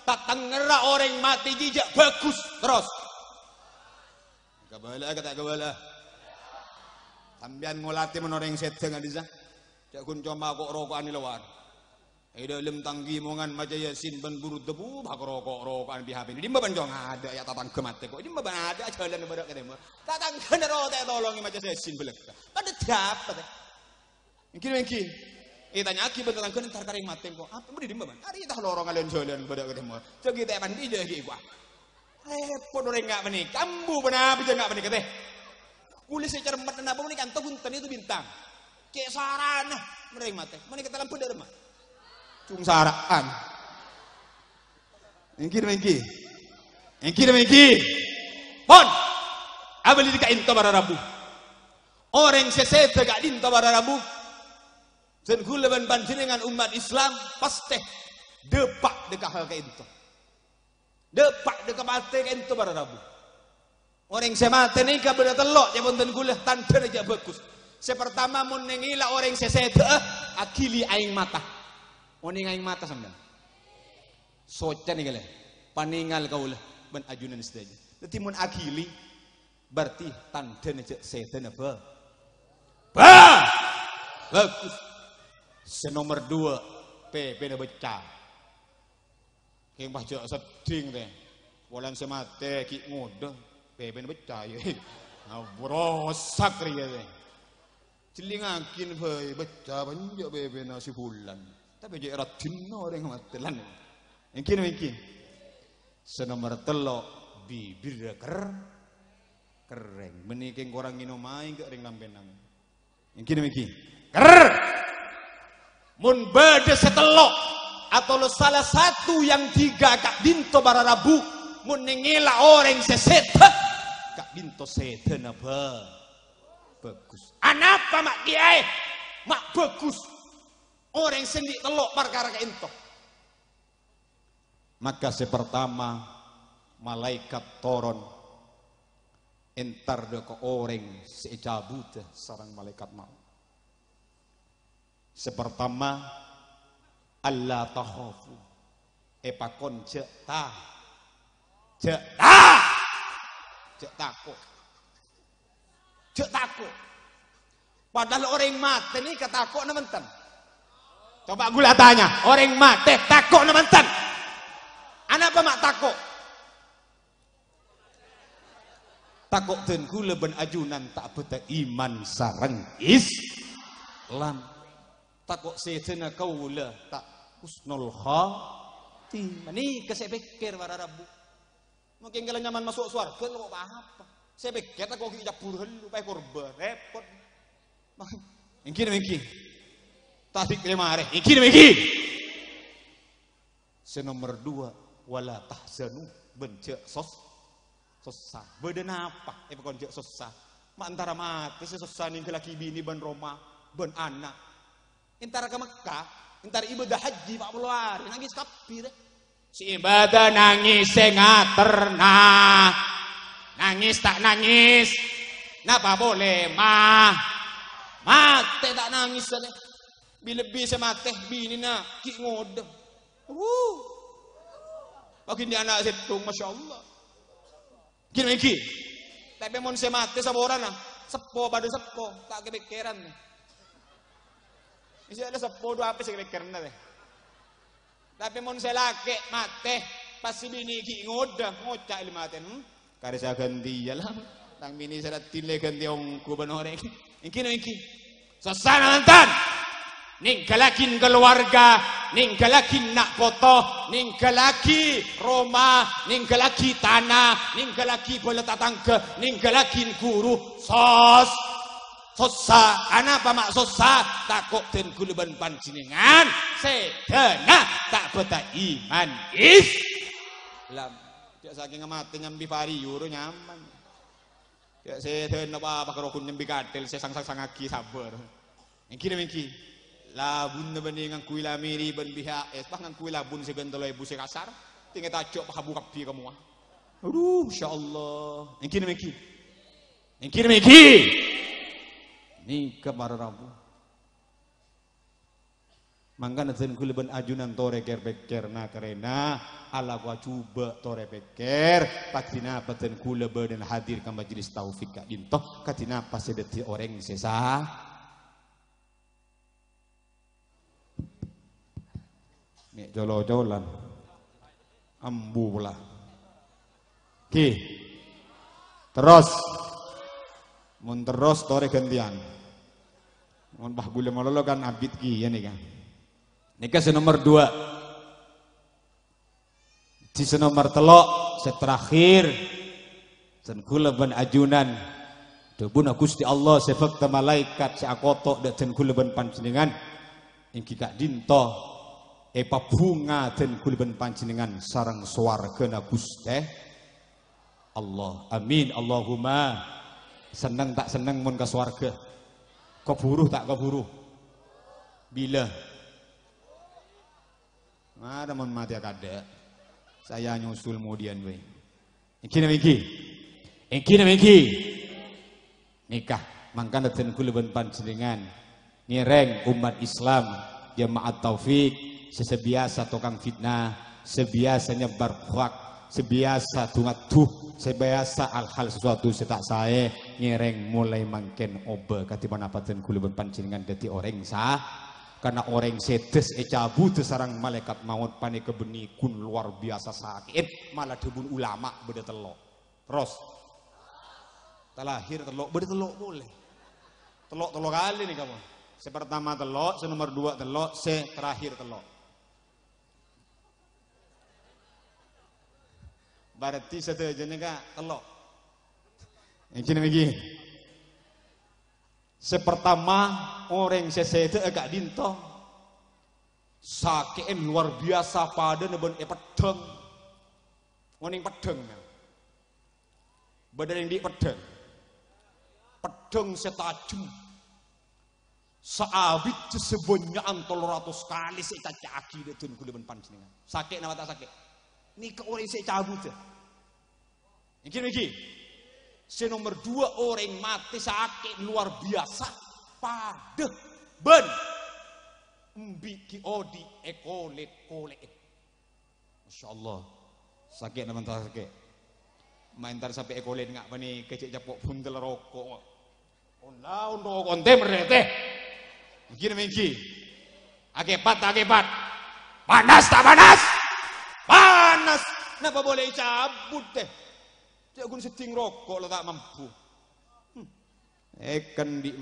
tatengngerra orèng matè jiyâ jhâ' bhâghus terros. Kabâlâ'â ka ta' kabâlâ'â? Sampèyan ngolatè mon orèng sèdhâ ka'dissa'. Jhâ' ghun coma ko'-roko'an è lowar. È dâlem tanggi mongan maca Yasin bân Burda, bu, bâk roko'-roko'an bi-, H P. Dimma bân cong adâ' ya tatangghâ matè ko'. Dimma bân adâ' ajhâlân bârâ' ka tèmor. Tatanggâna rotè tolongè maca Yasin bâlâkka'. Padâ dhâpa, tè? Èngghi, èngghi. Ètanya'aghi bân tatangghâna entar ka rèng matè ko'. Apa bâdâ dimma, bân? Arè' ta' lorong alèn-jhâlân bârâ' ka tèmor. Jhâ' ghi' tè' pandhi jhâ' ghi' kowa. Repot orèng nga' panèka. Ambu, ponapa jhâ' nga' panèka, tè? Kulâ sè cermet napa panèka, anto bhunten itu bintang. Cè' sarana, mèrèng matè. Panèka talambât dâ' remma. Cungsara'an. Èngghi, èngghi. Èngghi, èngghi. Pon. Abâli ka'dinto para rabu. Orèng sè sèdhâ ka'dinto para rabu. Dân ghulâ bân panjhennengngan ommat Islam, pastè dâpa' dâ' ka hal ka'dinto. Dâpa' dâ' ka matè ka'dinto para rabu. Orèng sè matè nèka bâdâ tello', ca'èpon dhân kaulâ, tandhâna jhâ' bhâghus. Sè partama, mon nèngèla orèng sè sèdhâ'â, aghili aèng mata. Onèng aèng mata sampèyan? Socana nèka lè, panèngal kaulâ bân ajunan sadhâjâ. Dhâddhi mon aghili, berarti tandhâna jhâ' sèdhâna bhâ-, bhâ-, bhâghus. Sè nomer duwâ', pèpèna beccè'. Kèng pas jhâ' seddhing, tè. Polana sè matè ghi' ngodâ, pèpèna beccè', yâ. Nah, brosak rèya, tè. Jhellingngaghi bhâi, beccè' bânnya' pèpèna sè bulân. Tapè jhâ' raddhinna orèng matè, lan. Èngghi napa èngghi? Sè nomer tello', bibirra ker-, kerrèng. Mènè kèng korang ngènom aèng ghi' rèng lampènan. Èngghi napa èngghi? Ker-, Mon bâdâ sè tello', atau salah satu yang tiga ka'dinto para rabu, mon nèngèla orèng sè sèdhâ, ka'dinto sèdhâna bhâ-, bhâghus. Anapa ma' kèyaè ma' bhâghus? Orèng sè andi' tello' parkara ka'dinto. Maka sè partama, malaèkat toron entar dâ' ka orèng sè ècabudhâ sareng malaèkat maot. Sè partama, "Alla takhafu." Èpakon jhâ' ta-, jhâ' ta-, jhâ' tako'. Jhâ' tako'. Padahal orèng matè nèka tako' napa enten? Coba kaulâ tanya, orèng matè tako' napa enten? Anapa ma' tako'? Tako' dhân kaulâ bân ajunan ta' bâdâ iman sareng Islam. Tako' sèdhâna kaulâ ta' husnul khotimah. Nèka sè èpèkkèr para rabu. Mungkin kala nyaman maso' sowarghâ, kok pa-apa. Sè èpèkkèr tako' ghi' cabbhur ghâllu, paè korban, repot. Èngghi napa èngghi? Tadhik lè marè. Èngghi napa èngghi? Sè nomer duwâ', "Wala tahzanu," bân jhâ' sos-, sossa. Bâdâ napa èpakon jhâ' sossa? Ma' entara matè sè sossa nèngghâllaghi binè bân roma bân ana'. Entara ka Mekkah, entara ibadah haji pa' polo arè, nangès kabbhi, rè. Sè ibadah nangès sè ngaterna. Nangès ta' nangès? Napa polè ma-, matè ta' nangès, rè. Bi-, lebbi sè matè, binèna ghi' ngodâ. Wuh. Paghi' ana' sèttong, masyaallah. Ghi' napa èngghi? Tapè mon sè matè saporana, seppo padâ seppo, ta' kapèkkèran. Isi ada seppo dhu apa sè kapèkkèranna, tè? Tapè mon sè lakè' matè, pas sè binè ghi' ngodâ, ngoca' è matè, "Hmm, karè sè aghântèya la. Tang binè sè raddhin la èghântè ongghu bân orèng." Èngghi napa èngghi? Sossa napa enten? Nèngghâllaghi kalowarga, nèngghâllaghi na' poto, nèngghâllaghi roma, nèngghâllaghi tana, nèngghâllaghi bhâlâ tatangghâ, nèngghâllaghi ghuru. Sos-, sossa. Anapa ma' sossa? Tako' dhân kaulâ bân panjhennengngan sèdhâna ta' bâdâ iman Islam. Jhâ' sakènga matè nyambi vario ro nyaman. Jhâ' sèdhâna pa-apa karo ghun nyambi kathèl sè sang-sangsangaghi sabâr. Èngghi napa èngghi? Labunna bânnè ngangghuy lamiri bân B H S, pas ngangghuy labun sè ghân tello èbu sè kasar, tèngè tajhâ' pahabu kabbhi ka mowa. Adhu, masyaallah. Èngghi napa èngghi? Èngghi napa èngghi? Nèka para rabu. Mangkana dhân kaulâ bân ajunan torè kèr-pèkkèr na-, karena alako ajhubâ' torè pèkkèr, kadhi napa dhân kaulâ bâdhân hadir ka majelis taufik ka'dinto, kadhi napa sè dhâddhi orèng sè sa-, mè' colo-colan. Ambu pola. Ghi. Terros. Mon terros, torè ghântèyan. Mon pas ghulâ malolo kan abit ghi, yâ nèka. Nèka sè nomer duwâ'. Di sè nomer tello', sè terakhir. Dhân ghulâ bân ajunan. Dhâbuna Ghustè Allah sè bhâkta malaèkat sè akoto' dhâ' dhân ghulâ bân panjhennengngan. Èngghi ka'dinto, èpabhunga dhân ghulâ bân panjhennengngan sareng sowarghâna Ghustè Allah. Amin. Allahumma. Senneng ta' senneng mon ka sowarghâ? Kabhuru ta' kabhuru? Bilâ? Mara mon matèya kadâ'. Saya nyusul kemudian, wè. Èngghi napa èngghi? Èngghi napa èngghi? Nèka, mangkana dhân kaulâ bân panjhennengngan ngèrèng ommat Islam, jemaat Taufik, sè sabiyasa tokang fitnah, sabiyasa nyebbar hoaks, sabiyasa du-ngaddu, sabiyasa hal-hal sesuatu sè ta' saè, ngèrèng molaè mangkèn obâ. Kadhi ponapa dhân kaulâ bân panjhennengngan dhâddhi orèng sa-, karna orèng sè dâs ècabudhâ sareng malaèkat maot panèka bânnè ghun lowar biyasa sakè'è, mala dhâbuna ulama bâdâ tello'. Terros. Talahèr tello', bâdâ tello' polè. Tello', tello' kalè nèka, mon. Sè partama tello', sè nomer duwâ' tello', sè terakhir tello'. Berarti sadhâjâna ka tello'. Èngghi napa èngghi? Sè partama, orèng sè sèdhâ'â ka'dinto. Sakè'è lowar biyasa, padâna bân è peddhâng. Ngonèng peddhâng, ya. Bâdâ rèng andi' peddhâng. Peddhâng sè tajem. Saabidhâ sabânnya'an tello ratos kalè sè ècaca'aghi dhâ-, dhân kaulâ bân panjhennengngan. Sakè' napa ta' sakè'? Nèka orèng sè ècabudhâ. Èngghi, èngghi. Sè nomer duwâ', orèng matè sakè' lowar biyasa, padâ bân embi' ghi' odi' èkolèt-kolè'è. Masya Allah. Sakè' napa ta' sakè'? Ma' entar sampè' èkolèt nga' panèka cè' capo' bhuntel roko'. Onla onro konte merrete. Èngghi napa èngghi? Akèpat ta' akèpat? Panas ta' panas? Panas. Napa polè ècabut, tè? Cè' ghun seddhing roko' la ta' mampu. Hmm. Èkèn di'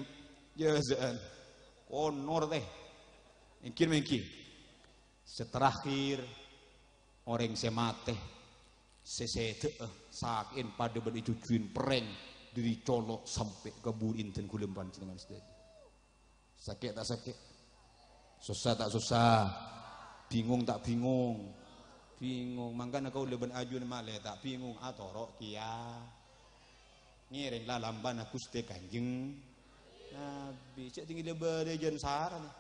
jâzâ'ân. Konor, tè. Èngghi napa èngghi? Sè terakhir, orèng sè matè, sè sèdhâ'â, sakè'è padâ bân èjhujhuwi perrèng, dâri colo' sampè' ka buri'na dhân kaulâ bân panjhennengngan sadhâjâ. Sakè' ta' sakè'? Sossa ta' sossa? Bingung ta' bingung? Bingung. Mangkana kaulâ bân ajunan malè ta' bingung, atoro' kèya. Ngèrèng lalambâna Ghustè Kanjeng Nabi. Cè' tèngghâl bâdâ jân sarana.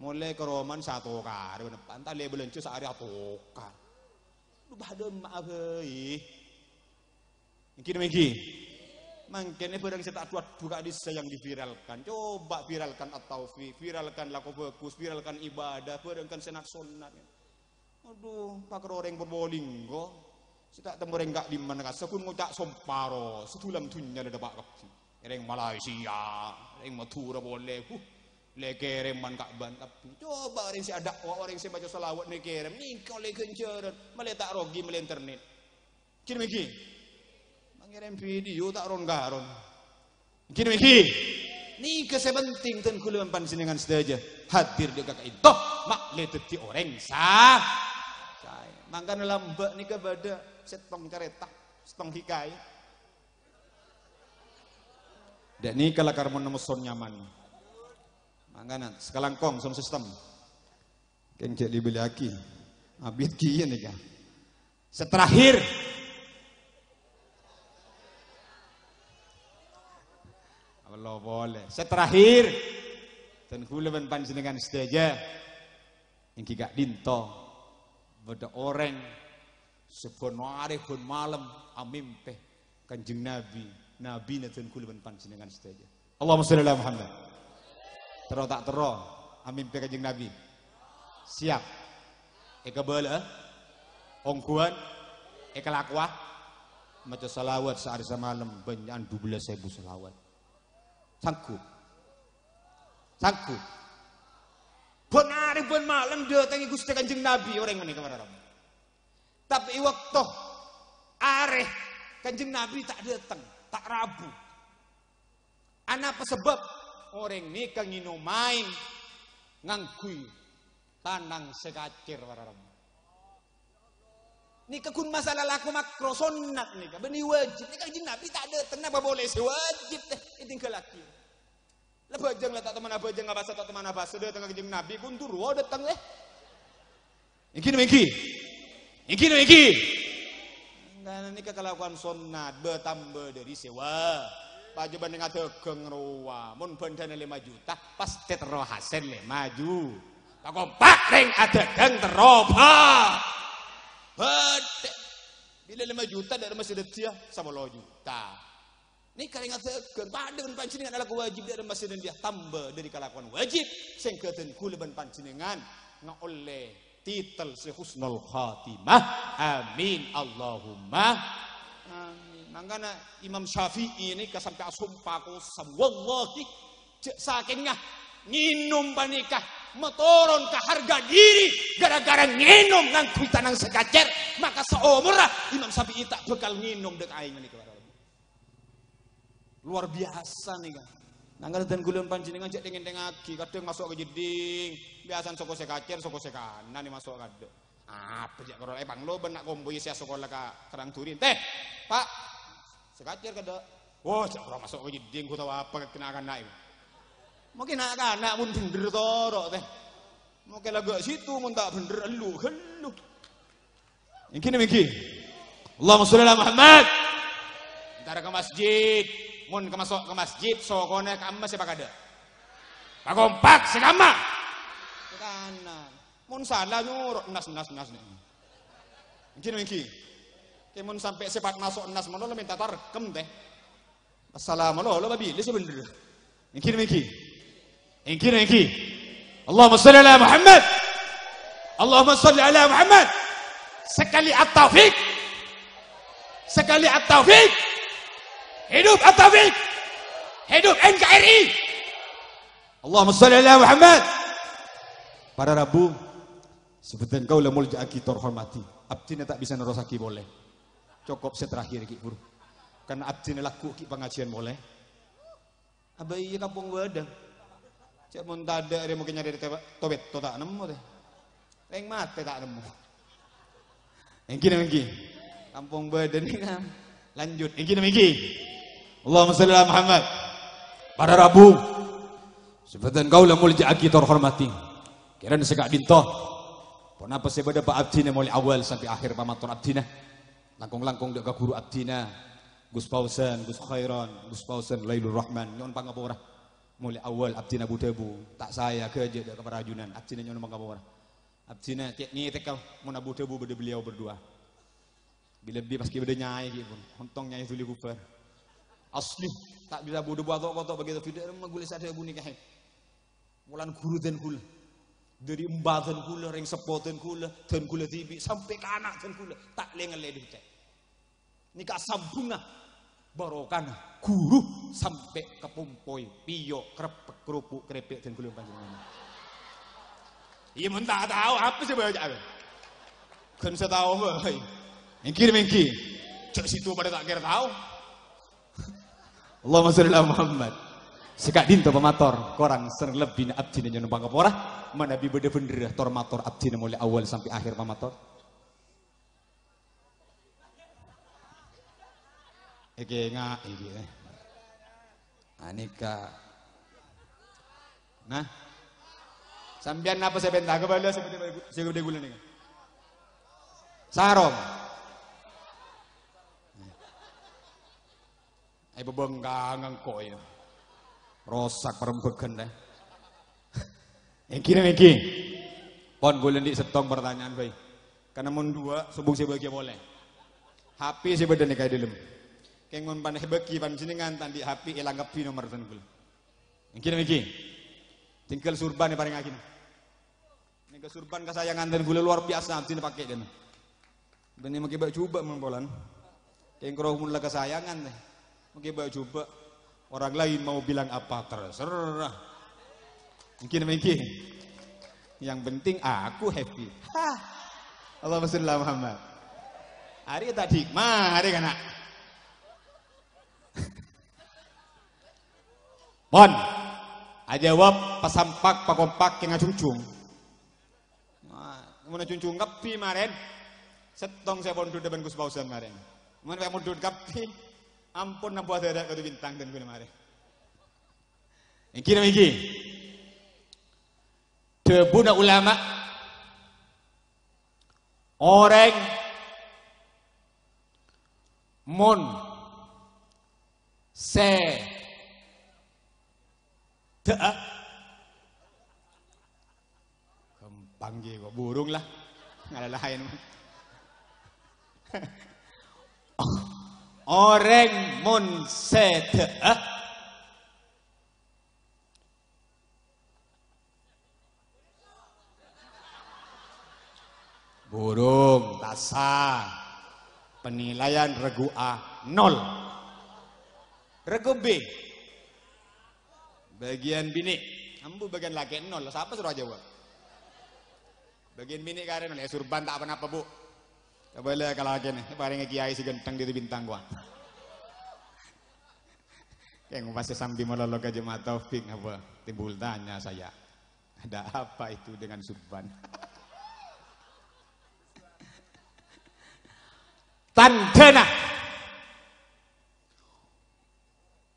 Molè ka romana satokar, bân eppa', entar lè bâlânjhâ saarè atokar. Lu padâ emma'a bhâi. Èngghi napa èngghi? Mangkèn bârâng sè ta' du-addu ka'dissa' yang diviralkan. Coba viralkan At-Taufik, viralkan lako bagus, viralkan ibadah, bârâng kan sè nat-sonnat. Adhu, pakara orèng Probolinggo. Sè ta' temmo orèng ka'dhimma'an kassa' ghun ngoca' somparo, sadhulân dhunnya la dâpa' kabbhi. Orèng Malaysia, orèng Madhurâ polè, huh, lè kèrèman ka bân kabbhi. Coba orèng sè adakwa, orèng sè maca shalawat nè kèrèm, nèka ollè ghânjhârân, malè ta' rogi malè internet. Ghi napa ghi? Mangèrèm video ta' ron-karon. Ghi napa ghi? Nèka sè penting, dhân kaulâ bân panjhennengngan sadhâjâ hadir dâ' ka ka'dinto, ma' lè dhâddhi orèng sa-, saè. Mangkana lambâ' nèka bâdâ sèttong carèta, sèttong hikayat. Dâ' nèka la karmon nemeson nyaman. Mangkana sakalangkong sound system. Kèng jhâ' dibâliyâghi. Abit kèya nèka. Sè terakhir. Apa lo polè? Sè terakhir. Dhân kaulâ bân panjhennengngan sadhâjâ. Èngghi ka'dinto. Bâdâ orèng sè bân arè bân malem amèmpè Kanjeng Nabi, Nabina dhân kaulâ bân panjhennengngan sadhâjâ. Allahumma shalli ala Muhammad. Terro ta' terro, amèmpè Kanjeng Nabi? Siap. Èkabâlâ'â? Ongghuwân? Èkalakowa? Maca shalawat saarè samalem bânnya'an dubellâs èbu shalawat. Sanggup? Sanggup? Bân arè bân malem dâtengngè Ghustè Kanjeng Nabi orèng ghânèka para rabu. Tapè è bâkto arè Kanjeng Nabi ta' dâteng, ta' rabu. Anapa sabâb? Orèng nèka ngènom aèng ngangghuy tanang sè kacèr, para rabu. Nèka ghun masalah lako makro, sonnat nèka, bânnè wajib. Nèka Kanjeng Nabi ta' dâteng, napa polè sè wajib, tè, ètinggalaghi. La bhâjâng la ta' toman abhâjâng, abhâsa ta' toman abhâsa, dâteng ka Kanjeng Nabi, ghun turu dâteng, eh. Èngghi napa èngghi? Èngghi napa èngghi? Nah, nèka kalakowan sonnat, bâ-, tambâ dâri sè wa-, pajhubâ nèng adhâghâng rowa. Mon bhândhâna lèma juta, pastè terro hasèl lèma ju-, pakompak rèng adhâghâng terro bâ-, bâdâ. Bilâ lèma juta dâ' remma sè dhâddhiyâ sapolo juta. Nèka rèng adhâghâng, padâ bân panjhennengngan alako wajib dâ' remma sè dhâddhiyâ tamba dâri kalakowan wajib, sehingga dân kaulâ bân panjhennengngan ngaollè titel sè husnul khatimah. Amin, Allahumma amin. Mangkana Imam Syafi'i nèka sampè' asompa kosam, wallahi, jhâ' sakèngnga ngènom panèka matoron ka harga diri gara-gara ngènom ngangghuy tanang sè kacèr, maka saomorra Imam Syafi'i ta' bhâkal ngènom dâ' kaèng panèka, para rabu. Luar biasa nèka. Nangghâl dân kaulâ bân panjhennengngan jhâ' tèng-èntèngngaghi, kadhâng maso' ka jeddhing, biasana soko sè kacèr, soko sè kanan maso' kadhâng. Apa jhâ' karo, eh, panglo bân na' kompoy sè asakola ka Karangturi. Tèh, Pa', sè kacèr kadhâng. Wah, jhâ' karo maso' ka jeddhing, ghu tao apa ka na'-kana' è. Mungkin na'-kana' mon bhendher toro', tèh. Mungkin la ghâ' sèttong mon ta' bhendher, elu-ghâllu. Ènggi napa ènggi? Allahumma sholli ala Muhammad. Èntara ka masjid. Mon ka maso' ka masjid, sokona ka'emma sè pakadâ'? Pakompak sè ka'emma. Sè kanan. Mon sala nyoro nas, nas, nas, nas. Ènggi napa ènggi? Kè mon sampè' sè pas maso' nas malolo mènta tarkem, tèh. Assalamu alaikum, Bapak Billy sebenarnya. Ènggi napa ènggi? Ènggi napa ènggi? Allahumma sholli ala Muhammad. Allahumma sholli ala Muhammad. Sekali At-Taufik. Sekali At-Taufik. Hidup At-Taufik. Hidup N K R I. Allahumma sholli ala Muhammad. Para rabu, sè bhâdhân kaulâ molja'aghi tor hormadhi. Abdhina ta' bisa nerrossaghi polè. Cokop sè terakhir ghi' buru. Karna abdhina lagghu' ghi' pangajiân polè. Abâ iyâ kampong bâdâ. Cè' mon tadâ' rè mungkin nyarè tè-, towetto ta' nemmo tè. Rèng matè ta' nemmo. Ènggi napa ènggi? Kampong bâdâ nèka. Lanjut. Ènggi napa ènggi? Allahumma sholli ala Muhammad. Para rabu. Sè bhâdhân kaulâ molja'aghi tor hormadhi. Kèrana sè ka'dinto. Ponapa sè bâdâ pa' abdhina molaè awal sampè' akhèr pamator abdhina. Langkong-langkong dâ' ka ghuru abdhina, Gus Fausan, Gus Khairon, Gus Fausan, Lailur Rahman, nyo'on pangapora. Molaè awal abdhina bu-dhâbu, ta' saè ghâjâ dâ' ka parajunan, abdhina nyo'on pangapora. Abdhina cè' nètèka mon abu-dhâbu bâdâ beliau berdua. Bilâ bi' pas ghi' bâdâ nyaè ghi' pon, ontong nyaè dhuli ghubâr. Asli, ta' bisa bu-dhâbu ato'-koto' bagi tauhid, dâ' remma ghulâ sadhâbu nèka. Polana ghuru dân ghulâ. Dâri emba dân ghulâ, rèng seppo dân ghulâ, dân ghulâ dhibi', sampè' ka ana' dân ghulâ, ta' lè-ngallè dâri cè'. Nèka sambhungnga barokana ghuru sampè' ka pompoy, pèyo', kreppek, keropok, krèpèk dân ghulâ panjhennengngan. Iyâ, mon ta' tao, apa sè bâca? Ghân sè tao bhâi. Ènggi napa ènggi? Jhâ' sèttong padâ ta' kèra tao. Allahumma sholli ala Muhammad. Sè ka'dinto pamator, korang sareng lebbina abdhina nyo'on pangapora, manabi bâdâ bhendherra tor mator abdhina molaè awal sampè' akhèr pamator. Èkènga' iki, eh. Anèka. Nah. Sampèyan napa sè pènta? Kabâlâ sè bâdâ, sè bâdâ ghulâ nèka. Sarong. Ayo bebengkang engko' ya. Rosak parembhâghân deh. Ènggi napa ènggi? Pon ghulâ andi' sèttong pertanyaan bhâi. Karna mon duwâ', sobung sè bâgiyâ polè. H P sè bâdâ nèka è dâlem. Kèng mon pan èbâgi panjhennengngan ta' andi' H P èlang kabbhi nomer dân ghulâ. Ènggi napa ènggi? Tinggal surban èparèngaghi. Nèka surban kasayangan dân ghulâ luar biasa, abdhina pakè' jân. Bânnè makè bâ' jhubâ' mon polana. Kèng karo mon la kasayangan, tè. Makè bâ' jhubâ'. Orang lain mau bilang apa, terserah. Ènggi napa ènggi? Yang penting aku happy. Hah. Allahumma sholli ala Muhammad. Arèya ta' dhik, marè kana'. Pon. Ajâwâb pasampak, pakompak, kèng ajhungjhung. Wah, mon ajhungjhung kabbhi marèn. Sèttong sè pondhut bân Gus Fausan marèn. Mon pè' mondhut kabbhi, ampon nambu adârâ' Kadu Bintang dân ghulâ marèn. Ènggi napa ènggi? Dhâbuna ulama, orèng mon sè dâ'-, ghâmpang ghi kok burung lah. Ngala laèn. Orèng mon sèdhâ'â. Burung, tasa. Penilaian regu A, nol. Regu B. Bagian binè'. Ambu bagian lakè' nol. Sapa soro ajâwâb? Bagian binè' karè nol. Yâ, surban ta' ponapa, Bu. Kabâlâ ka lakèna. Parèngè kiai sè ghântheng dhâddhi bintang, kowa. Kèng pas sambi malolo ka Jemaah Taufik, apa? Timbul tanya saya. Ada apa itu dengan surban? Tandhâna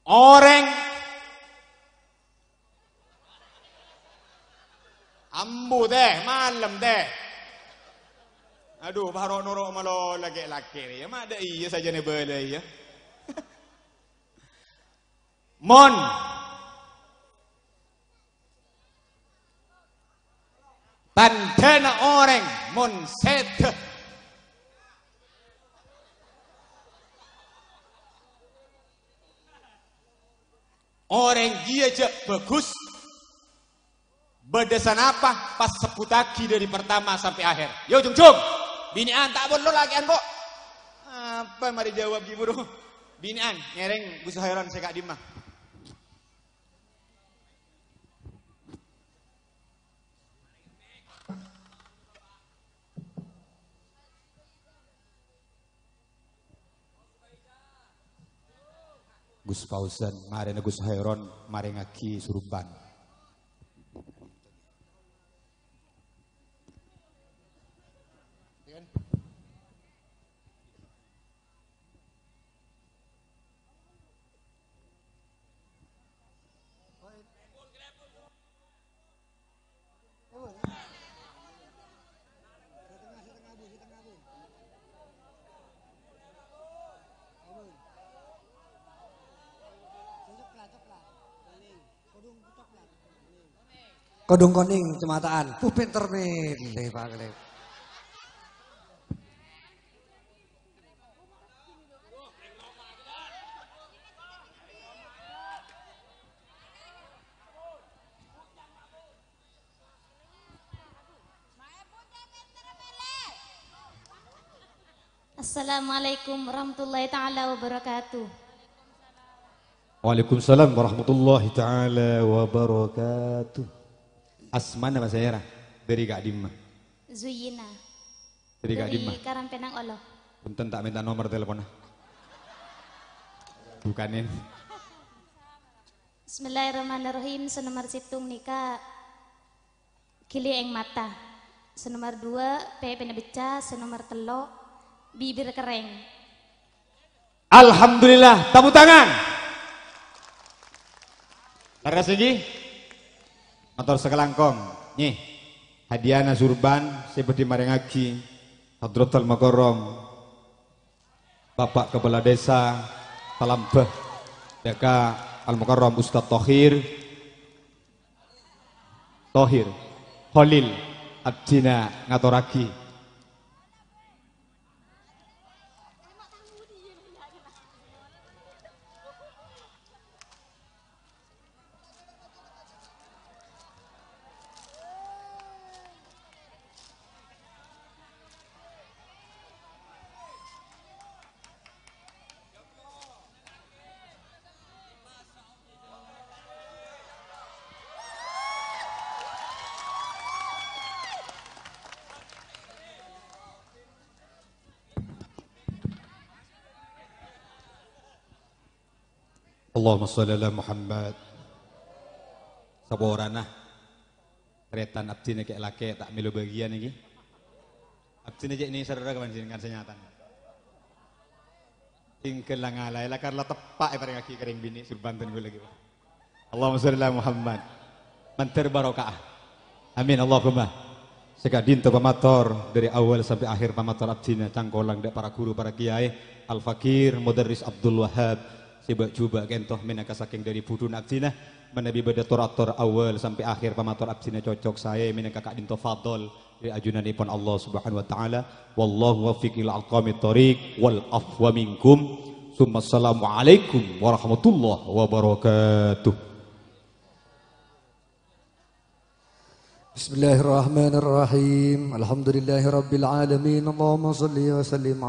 orèng ambu, tè, malem, tè. Adu, paro noro' malolo lakè'-lakè' rèya. Ma' dâ' iyâ sajâna bâlâ, iyâ. Mon tandhâna orèng mon sèdhâ. Orèng jiyâ jhâ' bhâghus. Bâdâ sanapa pas sebbhuttaghi dâri partama sampè' akhèr. Yo, jhung-jhung. Binè'an ta' parlo lakè'an, kok. Apa marè jâwâb ghi' buru. Binè'an, ngèrèng Gus Khairon sè ka'dimma. Gus Fauzan, marèna Gus Khairon marèngaghi surban. Kodhung konèng, cemataan. Puh, pènter mèlè, Pak Lep. Assalamualaikum warahmatullahi taala wabarakatuh. Waalaikumsalam warahmatullahi taala wabarakatuh. Asmana, Mas Era? Dâri ka'dimma? Zuyina. Dâri ka'dimma? Dâri Karangpènang, Olo. Punten, ta' mènta nomor teleponna. Bukanen. Bismillahirrahmanirrahim. Sè nomer sèttong nèka ghili eng mata. Sè nomer dua pèpèna becca, sè nomer tello' bibir kerrèng. Alhamdulillah, tepuk tangan. Lerres ngghi? Mator sakalangkong. Ngghi. Hadiahna surban sè bhâdhi marèngaghi Hadratul Mukarram Bapak Kepala Desa Talambah, dâ' ka Al Mukarram Ustadz Thohir. Thohir Kholil, abdhina ngatorraghi. Allahumma shalli ala Muhammad. Saporana tarètan abdhina kè' lakè' ta' mèlo bâgiyân ngghi. Abdhina cè' nèserra ka panjhennengngan sè nyatana. Tinggal la ngalaè, lakar la teppa' èparèngaghi ka rèng binè' surban ten ghulâ ghi. Allahumma shalli ala Muhammad. Mandhâr barokah. Amin, Allahumma. Sè ka'dinto pamator, dâri awal sampè' akhèr pamator abdhina, cangkolang dâ' para ghuru, para kiyaè, Al Fakir Mudarris Abdul Wahab, sè bâ'-jhubâ' kènto mènangka sakèng dâri budhuna abdhina, manabi bâdâ tor-ator awal sampè' akhèr pamator abdhina cocok saè mènangka ka'dinto fadhol dâri ajunanèpon Allah Subhanahu wa Ta'ala. Wallahu muwaffiq ila aqwamit thoriq, wal afwa minkum. Tsumma assalamualaikum warahmatullahi wabarakatuh. Bismillahirrahmanirrahim. Alhamdulillahirabbil alamin. Allahumma shalli wa sallim ala